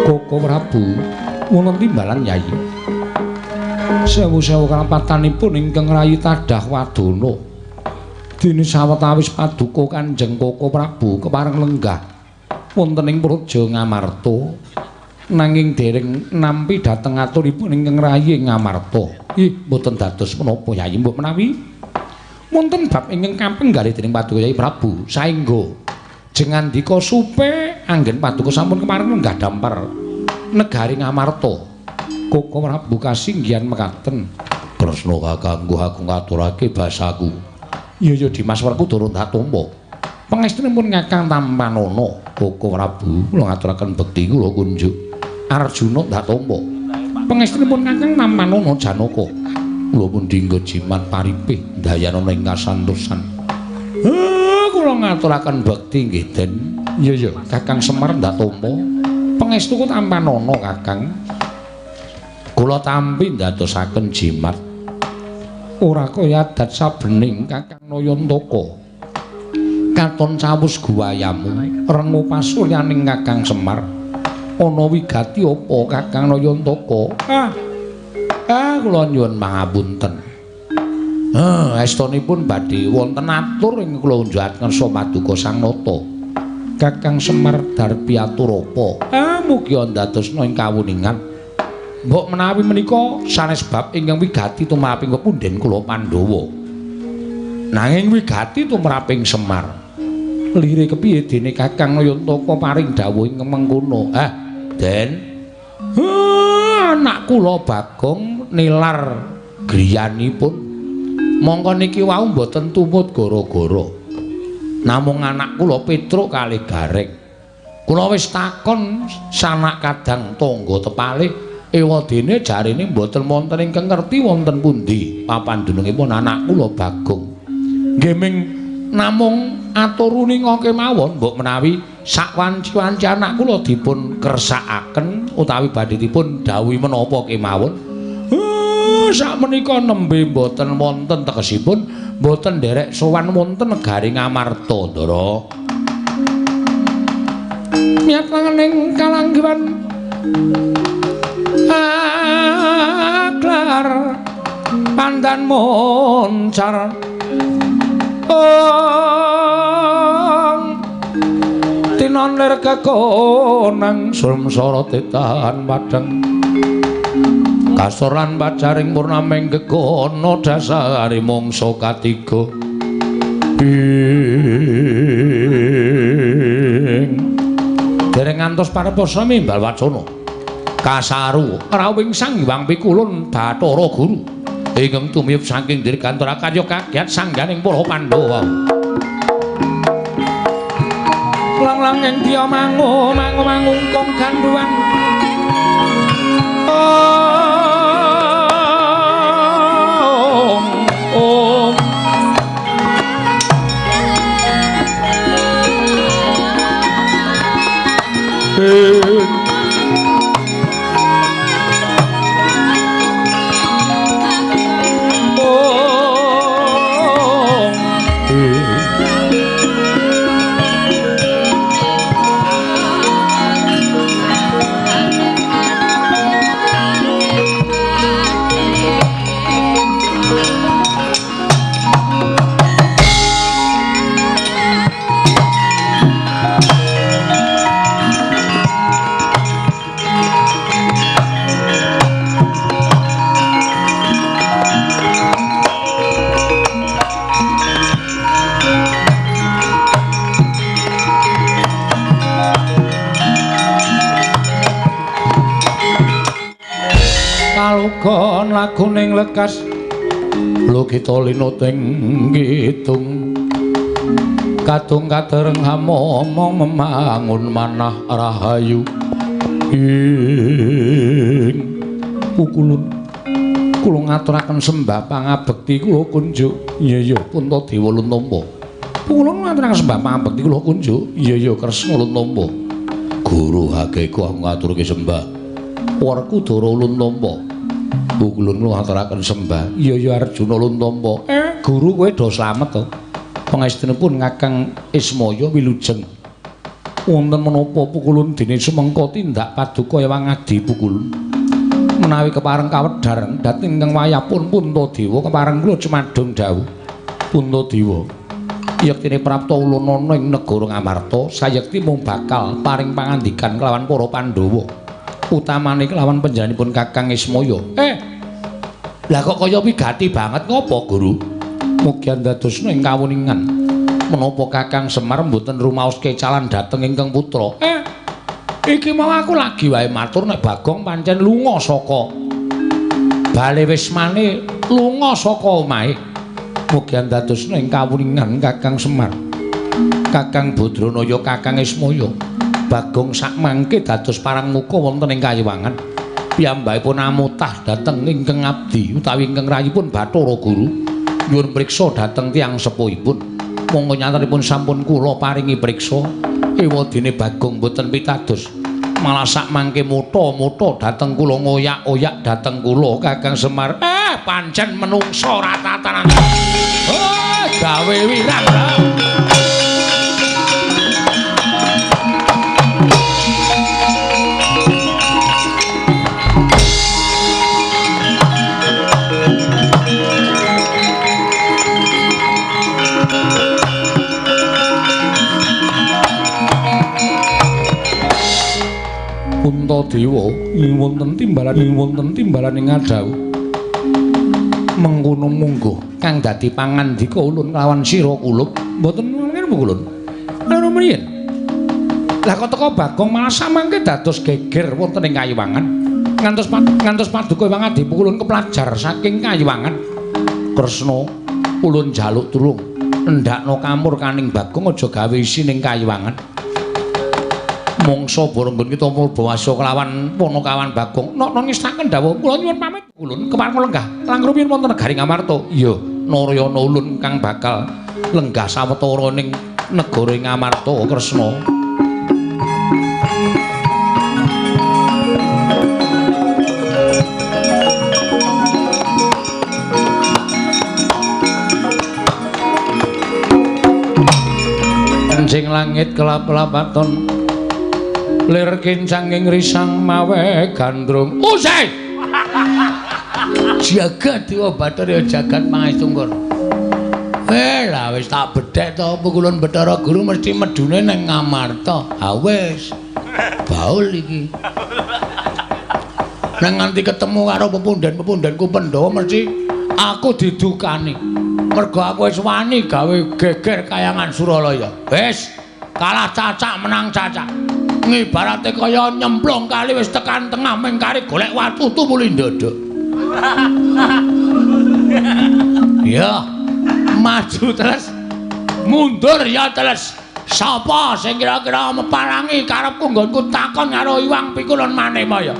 Koko Prabu wonten timbalan Yai. Sewu-sewu kalampatanipun ingkang rayi tadah wadana. Dene sawetawis paduka Kanjeng Koko Prabu kepareng lenggah wonten ing Praja Ngamarta nanging dereng nampi dhateng aturipun ingkang rayi Ngamarta. Ih, mboten dados menapa Yai, mbok menawi wonten bab ingkang kapenggalih dening paduka Yai Prabu saengga jengandika supe anggen paduka sampun kepareng lenggah dampar negari Ngamarta. Koko Prabu kasinggihan mekaten. Kresna kakangku aku ngaturake basaku. Iya ya Dimas Werkudara tak tampa. Pangestunipun Kakang Tampanana Koko Prabu kula ngaturaken bekti kula kunjuk. Arjuna tak tampa. Pangestunipun Kakang Tampanana Janaka. Kula pun dinggo jimat paripih ndayanana ing kasantosan. Kula ngaturaken bekti nggih Den. Iya ya Kakang Semar ndak tampa. Pangestuku Tampanana Kakang. Kula tampi ndadosaken jimat. Ora kaya adat sabening Kakang Nayantaka. Katon cawus guwayamu rengu pasuryaning Kakang Semar. Ana wigati apa Kakang Nayantaka? Kula nyuwun pangapunten. Estunipun badhe wonten atur ing kula unjukaken ngersa paduka Sang Nata. Kakang Semar darpi atur apa? Mugi ndadosna ing kawuningan. Mbok menawi menika sanes bab ingkang wigati tumraping pepunden kula Pandhawa. Nanging wigati tumraping Semar. Lire kepiye dene Kakang Nayantaka paring dawuh ingkang mengkono? Den. Anak kula Bagong nilar griyanipun. Mongko niki wau mboten tumut gara-gara. Namung anak kula Petruk kalih Gareng. Kula wis takon sanak kadang tangga tepale ewadene jarene mboten wonten ingkang ngerti wonten pundi papan dunungipun anak kula Bagong. Nggih ming namung atur uninga kemawon mbok menawi sak wanci-wanci anak kula dipun kersakaken utawi badhe dipun dawuhi menapa kemawon. Sak menika nembe mboten wonten tegesipun mboten nderek sowan wonten negari Ngamarta, Ndara. Miyat langening kalanggiwan aklar pandan moncar ong tinon lir kekonang sumsara tetan padhang kasor lan pacaring purnaming gegono dasare mangsa katiga ing dereng ngantos pareposa mimbal wacana kasaru rawing Sang Hyang Pikulun Bathara Guru ingkang tumiyub saking dirgantara karya kagiat sangganing para Pandhawa. Lang-lang ing diya mangu mangu mangungkung ganduwan ong ong Kalugon laguning lekas lukita linuting kidung kadung kadereng hamomong memangun manah rahayu ing pukulun kula ngaturaken sembah pangabekti kula kunjuk. Iya iya Puntadewa ulun tampa. Kula ngaturaken sembah pangabekti kula kunjuk. Iya iya Kresna ulun tampa. Guru hakeku aku ngaturke sembah. Werkudara ulun tampa. Pukulun kula ngaturaken sembah. Iya iya Arjuna ulun tampa. Guru kowe do slamet to. Pangestunipun Kakang Ismaya wilujeng. Wonten menapa pukulun dene sumengka tindak paduka Ewang Adi pukulun. Menawi kepareng kawedhar dhateng ingkang wayahpun Puntadewa kepareng kula cumadung dawuh. Puntadewa, yektine prapta ulun ana ing negara Ngamarta sayekti mung bakal paring pangandikan kelawan para Pandhawa. Utamane kelawan panjenenganipun Kakang Ismaya. Lah kok kaya wigati banget ngopo, Guru? Mugi andadosna ing kawuningan. Menapa Kakang Semar mboten rumaos kecalan dhateng ingkang putra? Iki mau aku lagi wae matur nek Bagong pancen lunga saka bale wismane, lunga saka omahe. Mugi andadosna ing kawuningan Kakang Semar. Kakang Badranaya, Kakang Ismaya. Bagong sakmangke dados parang muka wonten ing kayiwangan. Piyambakipun amutah dhateng ingkang abdi utawi ingkang rayipun Bathara Guru. Nyuwun priksa dhateng tiyang sepuhipun. Monggo nyatanipun sampun kula paringi priksa. Ewadene Bagong mboten pitados. Malah sakmangke mutha-mutha dhateng kula ngoyak-oyak dhateng kula Kakang Semar. Pancen menungsa ora tatanan. Gawe wirang. Puntadewa wonten timbalan ing ngadhawuh mengkono mungguh kang dadi pangandika ulun kelawan sira kulup mboten mangken ulun lha mriyen lah kok teka Bagong malah samangke dados geger wonten ing kayiwangan ngantos paduka Ewang Adi ulun keplajar saking kayiwangan. Kresna ulun njaluk tulung endakno kamur kaning Bagong aja gawe isi ning kayiwangan. Mangsa barenggon kita Purbawasa kelawan Panakawan Bagong. Nok ngestaken dawuh kula nyuwun pamit ulun kepareng lenggah lang rumiyin wonten negari Ngamarta. Iya, Narayana ulun kang bakal lenggah sawetara ning negara Ngamarta Kresna. Kancing langit kelap-lapaton lir kincanging risang mawe gandrung. Usai. Jagat Dewa Bathara jagat Pangestungkur. Lah wis tak bedhek to pukulun Bathara Guru mesti medune ning Ngamarta. Ha wis. Baul iki. Nang nganti ketemu karo pepunden-pepundenku Pandhawa mesti aku didukani. Mergo aku wis wani gawe geger kayangan Suralaya. Wis, kalah cacak menang cacak. Ngibarate kaya nyemplung kali wis tekan tengah mengkari golek watu tumuli ndodok. Ya, maju terus, mundur ya terus. Sapa sing kira-kira meparangi karepku nggonku takon karo Iwang Pikulun Manimaya.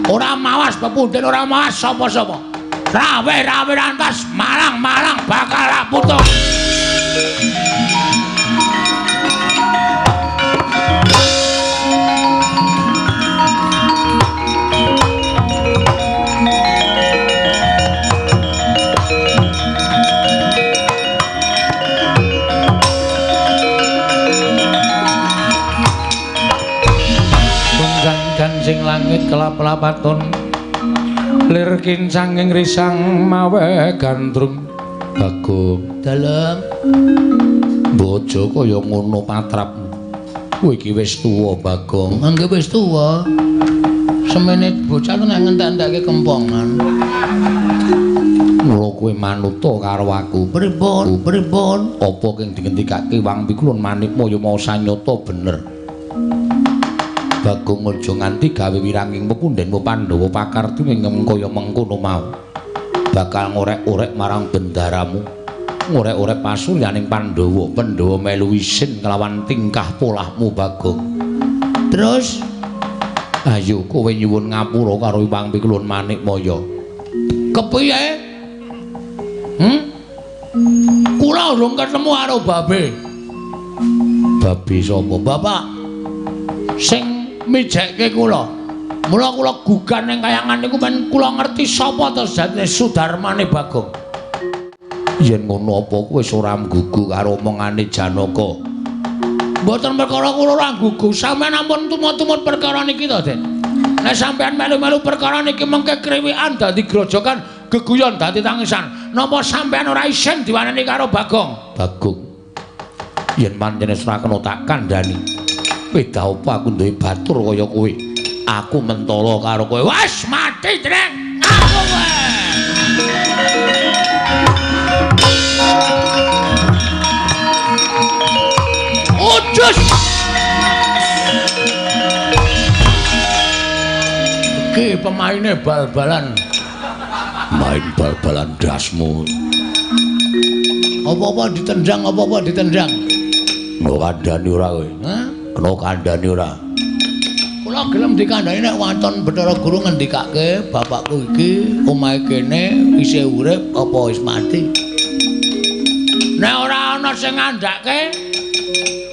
Ora mawas pepunden, ora mawas sapa-sapa. Rawe-rawe rantas malang-malang bakal putung. Kancing langit kelap-lapaton lir kincanging risang mawe gandrung. Bagong dalem bojo kaya ngono patrapmu. Kowe iki wis tuwa Bagong. Nggih wis tuwa. Semene bocah nek ngentek-entekke kempongan. Mula kowe manuta karo aku. Pripun? Pripun? Apa kang dingendikake Wang Pikulun Manikmaya mau sanyata bener. Bagong aja nganti gawe wiranging pepundhenmu Pandhawa pakarti ing kaya mengkono mau. Bakal ngorek-orek marang bendaramu, ngorek-orek pasuryaning Pandhawa. Pandhawa melu isin kelawan tingkah polahmu Bagong. Terus ayo kowe nyuwun ngapura karo Iwang Pikulun Manikmaya. Kepiye? Kula urung ketemu karo babe. Babe sapa? Bapak sing mijekke kula. Mula kula gugan ning kayangan niku men kula ngerti sapa to sejatine Sudarmane Bagong. Yen ngono apa kowe wis ora nggugu karo omongane Janaka? Mboten perkara kula ora nggugu, sampeyan ampun tumut-tumut perkara niki to, Den. Nek sampeyan melu-melu perkara niki mengke kriwikan dadi grojokan, geguyon dadi tangisan. Napa sampeyan ora isin diwaneni karo Bagong? Bagong. Yen pancen wis ora kena tak kandhani. Beda apa aku duwe batur kaya kowe. Aku mentala karo kowe. Wes mati drek. Aku kowe. Ujus. Iki pemaine bal-balan. Main bal-balan dasmu. Apa-apa ditendang, apa-apa ditendang. Kena kandhani ora kowe? Hah? Kena kandhani ora? Kula gelem dikandhani nek waton Bathara Guru ngendikake bapakku iki omahe kene isih urip apa wis mati. Nek ora ana sing ngandhake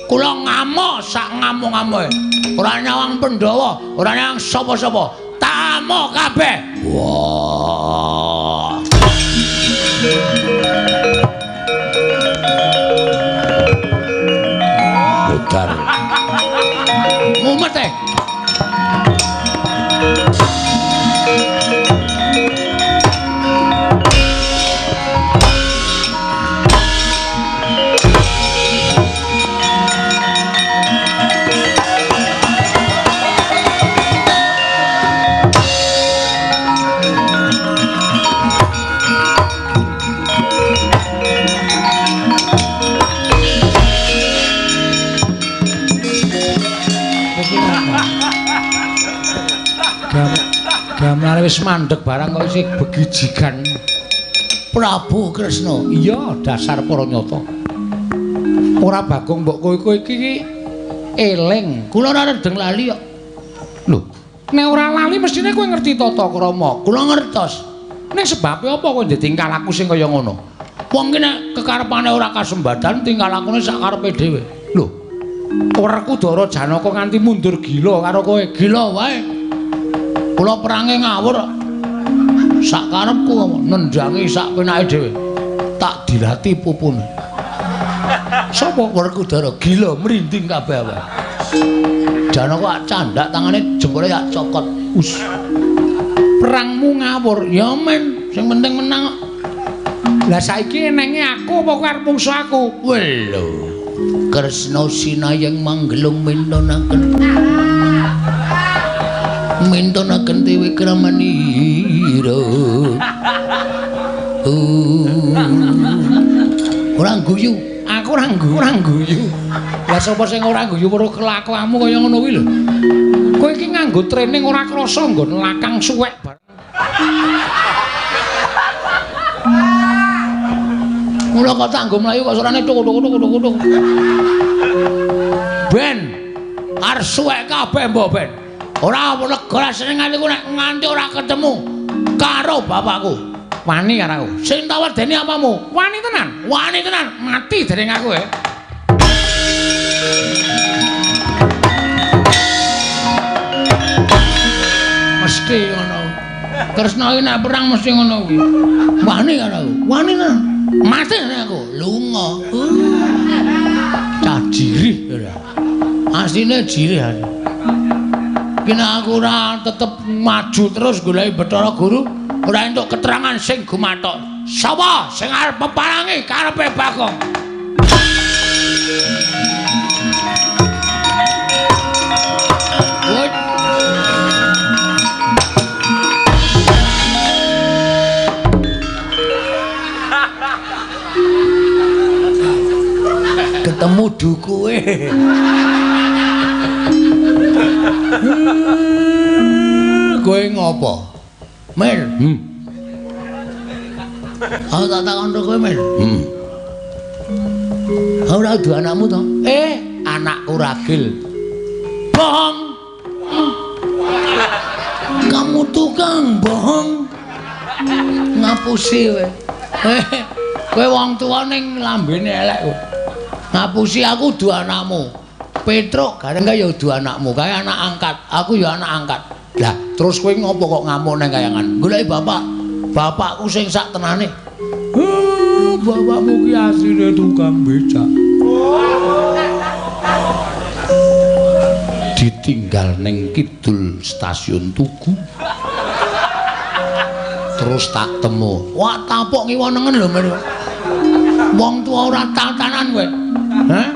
kula ngamuk sak ngamuk-ngamuke. Ora nyawang Pandhawa, ora nyawang sapa-sapa. Tak amuk kabeh. Wah. Modar. Mumet e. Gamelane wis mandeg barang kok isih begijigan. Prabu Kresna. Iya, dasar para nyata. Ora Bagong mbok kowe kowe iki Eling. Kula ora redeng lali kok. Lho, nek ora lali mestine kowe ngerti tata krama. Kula ngertos. Ning sebabe apa kowe ndek tingkah laku sing kaya ngono? Wong ki nek kekarepane ora kasembadan tingkah lakune sak karepe dhewe. Lho, Werkudara Janaka nganti mundur gila karo kowe. Gila wae. Kula perange ngawur. Sak karepku nendangi sak penake dhewe. Tak dilati pupune. Sapa Werkudara gila merinding kabeh awake. Janaka candak tangane jempole tak cokot. Us. Perangmu ngawur. Ya men, sing penting menang kok. Lah saiki enenge aku apa kowe arep mungsuh aku? Lho. Kresna sinayeng manggelung mintonaken. Mintonaken dewi kramanira. Ora guyu. Aku ora guyu. Lah sapa sing ora guyu weruh kelakuanmu kaya ngono kuwi lho. Kowe iki nganggo training ora krasa nggon lakang suwek bareng. Mula kok tak nggo mlayu kok suarane tuk tuk tuk tuk tuk. Ben arep suwek kabeh mbok ben. Ora lega seneng atiku nek nganti ora ketemu karo bapakku. Wani karo aku. Sing tak wedeni apamu? Wani tenan. Wani tenan. Mati dening aku e. Mesti ngono. Kresna iki nek perang mesti ngono kuwi. Wani karo aku. Wani tenan. Mati dening aku. Lunga. Cah jirih ora. Asline jirih aku. Iki nek aku ora tetep maju terus goleki Bathara Guru, ora entuk keterangan sing gumathok. Sapa sing arep peparangi karepe Bagong? Ketemu dukuwe. Kowe ngopo? Mel. Aku tak takon kowe, Mel. Ora duwe anakmu to? Anakku ragil. Bohong. Kamu tukang bohong. Ngapusi kowe. Kowe wong tuwa ning lambene elek kowe. Ngapusi aku duwe anakmu. Petruk gareng kae ya duwe anakmu, kae anak angkat. Aku ya anak angkat. Lah, terus kowe ngopo kok ngamuk nang kayangan? Goleki bapak. Bapakku sing sak tenane. Bapakmu ki asline tukang becak. Ditinggal ning kidul stasiun Tugu. Terus tak temu. Wah, tapuk ngiwa nengen lho, Mir. Wong tuwa ora tatanan kowe. Hah?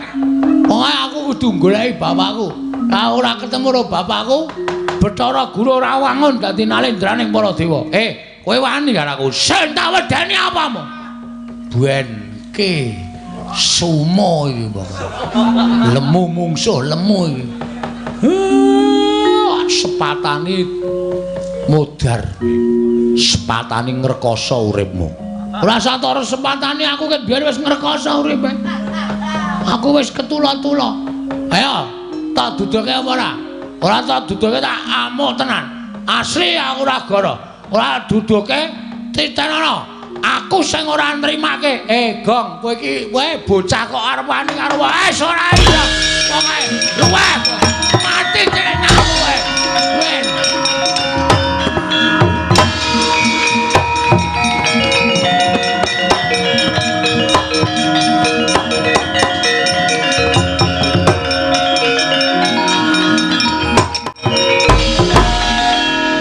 Pokoke aku kudu goleki bapakku. Lah ora ketemu karo bapakku, Bathara Guru ora wangun dadi nalendraning para dewa. Kowe wani karo aku. Sing tak wedeni apamu? Benke sumo iki pokoke. Lemu mungsuh lemu iki. Sepatane modar. Sepatane ngrekoso uripmu. Ora satara sepatane aku ket biyen wis ngrekoso uripe. Aku wis ketula-tula. Ayo, tak duduke apa ora? Ora tak duduke tak amuk tenan. Asli aku ora gara. Ora duduke titenono. Aku sing ora nrimake. Gong, kowe iki kowe bocah kok arep wani karo wis ora iya. Pokoke luweh. Mati jeneng aku kowe. Wen.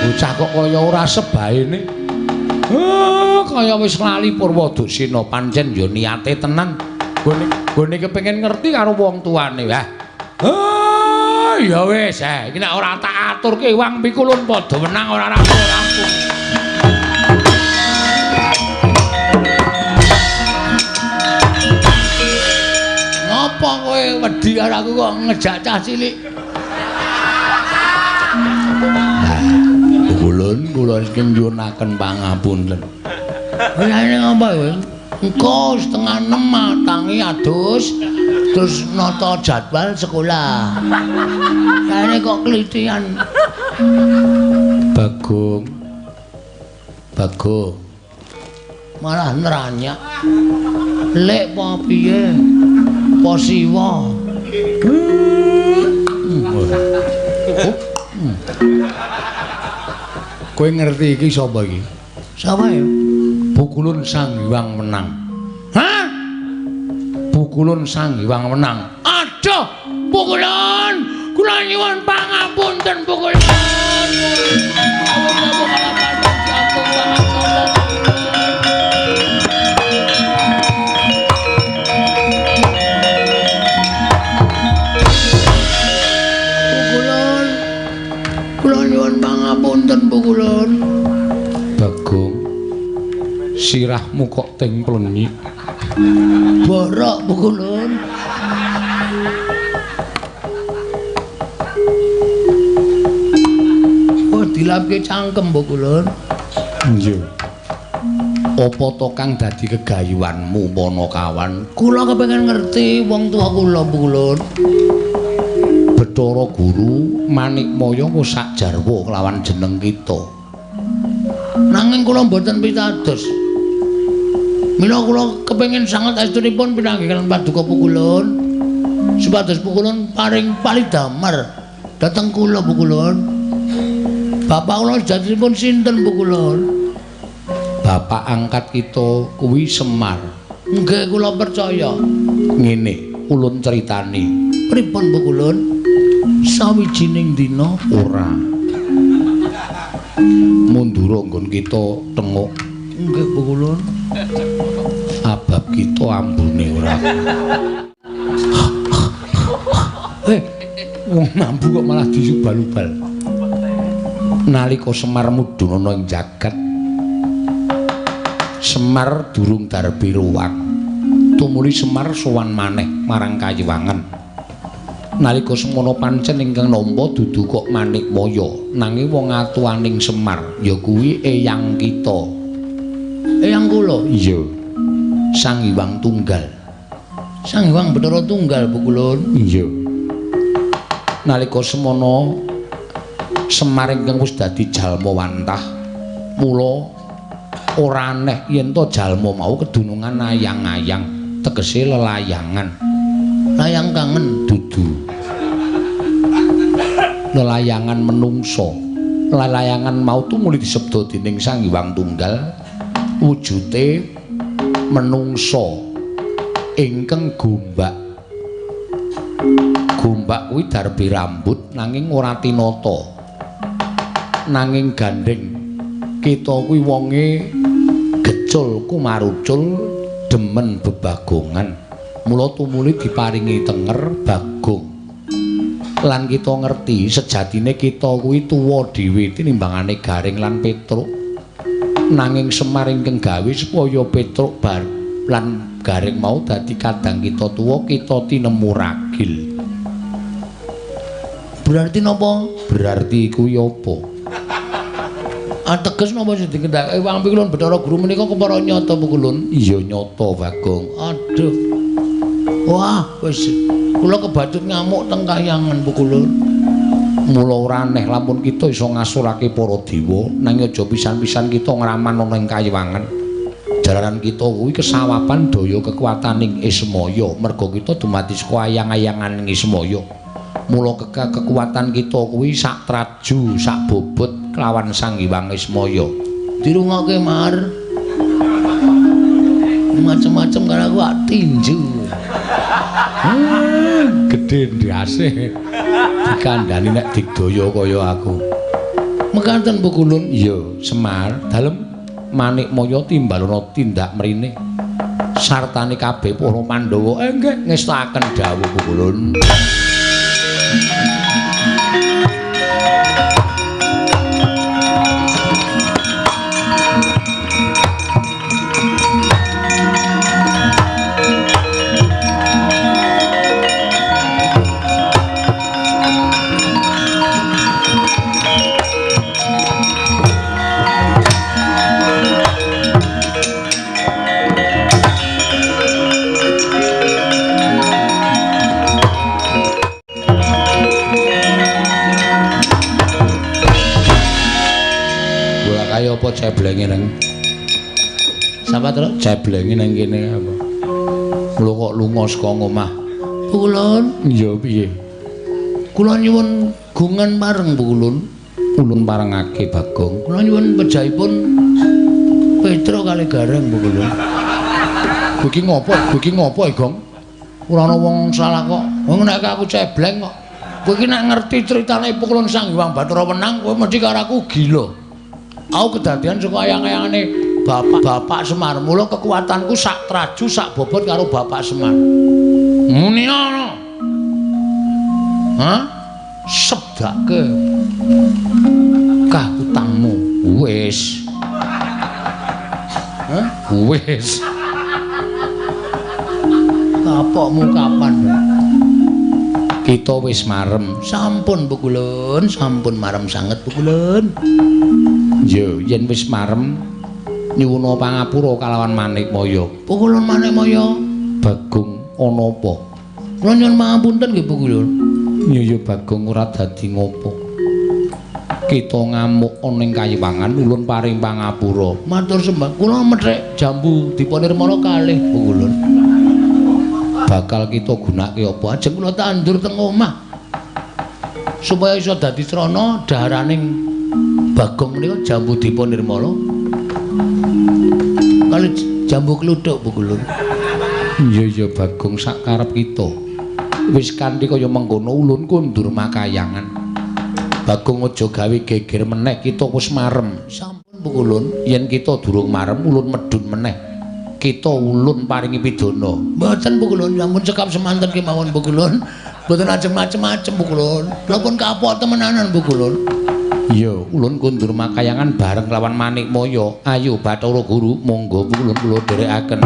Bocah kok kaya ora sebaene. Kaya wis lali Purwadusena pancen ya niate tenan. Gone kepengin ngerti karo wong tuane. Wah. Ya wis, iki nek ora tak aturke wang pikulun padha menang ora rampung-rampung. Ngopo kowe wedi karo aku kok ngejak cah cilik? Kulun kula saking nyuwunaken pangapunten. Lha ngapa kowe? Engko 5:30 tangi adus terus nata jadwal sekolah. Kayane kok klitian. Bagong. Bagong. Malah neranyak. Lek apa piye? Apa siwa? Kowe ngerti iki sapa iki? Sapa ya? Pukulun Sang Hyang Wenang. Hah? Pukulun Sang Hyang Wenang. Aduh, Pukulun, kula nyuwun pangapunten Pukulun. Pukulun, kula nyuwun pangapunten Pukulun. Bagong, sirahmu kok teng plenyik. Borok Pukulun. Oh, dilapke cangkem Pukulun. Iya. Apa to kang dadi kegayuanmu Panakawan? Kula kepengin ngerti wong tuwa kula Pukulun. Bathara Guru Manikmaya wis sak jarwa kelawan jeneng kita. Nanging kula mboten pitados. Mila kula kepengin sanget estunipun pinanggih kaliyan paduka Pukulun. Supados Pukulun paring palidamar dhateng kula Pukulun. Bapak kula sejatipun sinten Pukulun? Bapak angkat kita kuwi Semar. Nggih kula percaya. Ngene, ulun critani. Pripun Pukulun? Sawijining dina ora mundura nggon kita tenguk. Nggih Pukulun. Abab kita ambune ora. Wong mambu kok malah disubal-ubal. Nalika Semar mudhun ana ing jagat, Semar durung darbi ruwak. Tumuli Semar sowan maneh marang Kayiwangan. Nalika semono pancen ingkang nampa dudu kok Manikmaya, nanging wong atuaning Semar ya kuwi eyang kita. Eyang kula? Iya. Sang Hyang Tunggal. Sang Hyang Bathara Tunggal Pukulun? Iya. Nalika semono Semar ingkang wis dadi jalma wantah, mula ora aneh yen to jalma mau kedunungan ayang-ayang, tegese lelayangan. Layang kangen dudu. Lelayangan menungso. Lelayangan mau tumuli disebda dening Sang Hyang Tunggal wujute menungso ingkang gombak. Gombak kuwi darbe rambut nanging ora tinata. Nanging gandeng kita kuwi wonge gecul kumarucul demen bebagongan. Mula tumuli diparingi tenger Bagong. Lan kita ngerti sejatine kita kuwi tuwa dhewe tinimbangane Garing lan Petruk. Nanging Semar ingkang gawe supaya Petruk bar lan Garing mau dadi kadang kita tuwa, kita tinemu ragil. Berarti napa? Berarti kuwi apa? Ateges napa sing dikendhake Wang Pikulun Bathara Guru menika kepara nyata Pukulun? Iya nyata Bagong. Aduh. Wah, wis kula kebacut ngamuk teng kahyangan Pukulun. Mula ora aneh lamun kita iso ngasurake para dewa, nanging aja pisan-pisan kita ngraman ana ing kayiwangan. Jalaran kita kuwi kesawapan daya kekuataning Ismaya, merga kita dumadi saka ayang-ayanganing Ismaya. Mula kekuatan kita kuwi sak traju, sak bobot kelawan Sang Hyang Ismaya. Dirungokke Mar. Macem-macem karo aku ak tinju. Gedhe ndase. Dikandhani nek digdaya kaya aku. Mekaten Pukulun? Iya, Semar, dalem Manikmaya timbalana tindak mrene. Sartane kabeh para Pandhawa nggih ngestakaken dawuh Pukulun. Kaya apa ceblenge nang? Sapa terus ceblenge nang kene apa? Kula kok lunga saka ngomah. Pukulun. Iya piye? Kula nyuwun gungan pareng Pukulun. Ulun parengake Bagong. Kula nyuwun pejahipun Petro kali Gareng Pukulun. Kowe iki ngopo? Kowe iki ngopo, Gong? Ora ana wong salah kok. Wong nek aku cebleng kok. Kowe iki nek ngerti critane Pukulun Sang Hyang Bathara Wenang, kowe mesti karo aku gila. Aku kedadian saka ayang-ayangane Bapak Semar. Mula kekuatanku sak traju sak bobot karo Bapak Semar. Muni ana. Hah? Sebdake. Kah utangmu wis. Hah? Wis. Kapokmu kapan? Kita wis marem. Sampun Pukulun, sampun marem sanget Pukulun. Yo, yen wis marem nyuwuna pangapura kalawan Manikmaya. Pukulun Manikmaya. Bagong ana apa? Kula nyuwun pangapunten nggih Pukulun. Yo Bagong ora dadi ngopo. Kita ngamuk ana ing kayiwangan ulun paring pangapura. Matur sembah. Kula methik jambu Dipanirmala kalih Pukulun. Bakal kita gunake apa? Ajeng kula tandur teng omah. Supaya iso dadi srana daharaning Bagong menika jambu Dipanirmala. Kali jambu kluthuk Pukulun. Iya iya Bagong sak karep kita. Wis kanthi kaya mengkono ulun kondur makayangan. Bagong aja gawe geger meneh, kita wis marem. Sampun Pukulun. Yen kita durung marem ulun medhun meneh. Kita ulun paringi pidana. Mboten Pukulun, sampun cekap semanten kemawon Pukulun. Mboten ajeng macem-macem Pukulun. Kula pun kapok temenanan Pukulun. Iya, ulun kondur makayangan bareng lawan Manikmaya. Ayo Bathara Guru, monggo Pukulun kula dherekaken.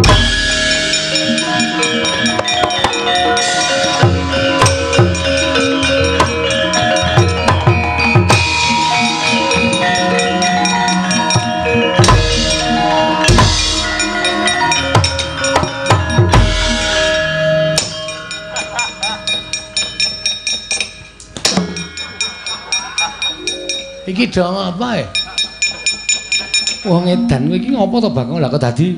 Iki do apa ya? Wong edan kowe iki ngopo to Bagong? Lah kok dadi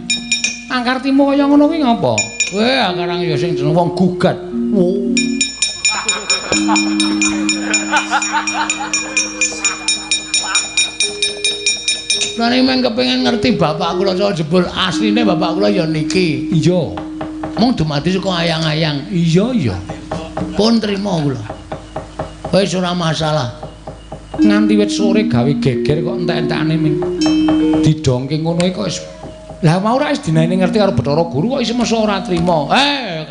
angkartimu kaya ngono kuwi ngopo? Weh, akarang ya sing jeneng wong gugat. Oh. Lah nek meng kepengin ngerti bapak kula cara jebul asline bapak kula ya niki. Iya. Mung dumadi saka ayang-ayang. Iya iya. Pun trima kula. Wis ora masalah. Nganti wit sore gawe geger kok entek-entekane ming didongke ngono kok wis. Lah mau ora wis dinane ngerti karo Bathara Guru kok isih mesa ora trima.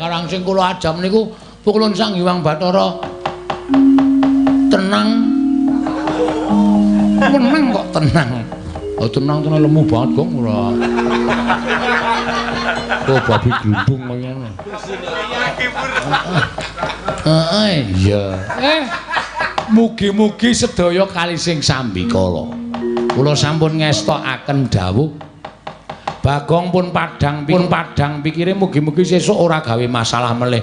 Karang sing kula ajam niku Pukulun Sang Hyang Bathara tenang. Menang kok tenang. Oh tenang tenang lemu banget kok ora. Oh babi glundung kaya ngono. Heeh. Iya. Mugi-mugi sedaya kali sing sambikala. Kula sampun ngestokaken dawuh. Bagong pun padhang pikire mugi-mugi sesuk ora gawe masalah melih.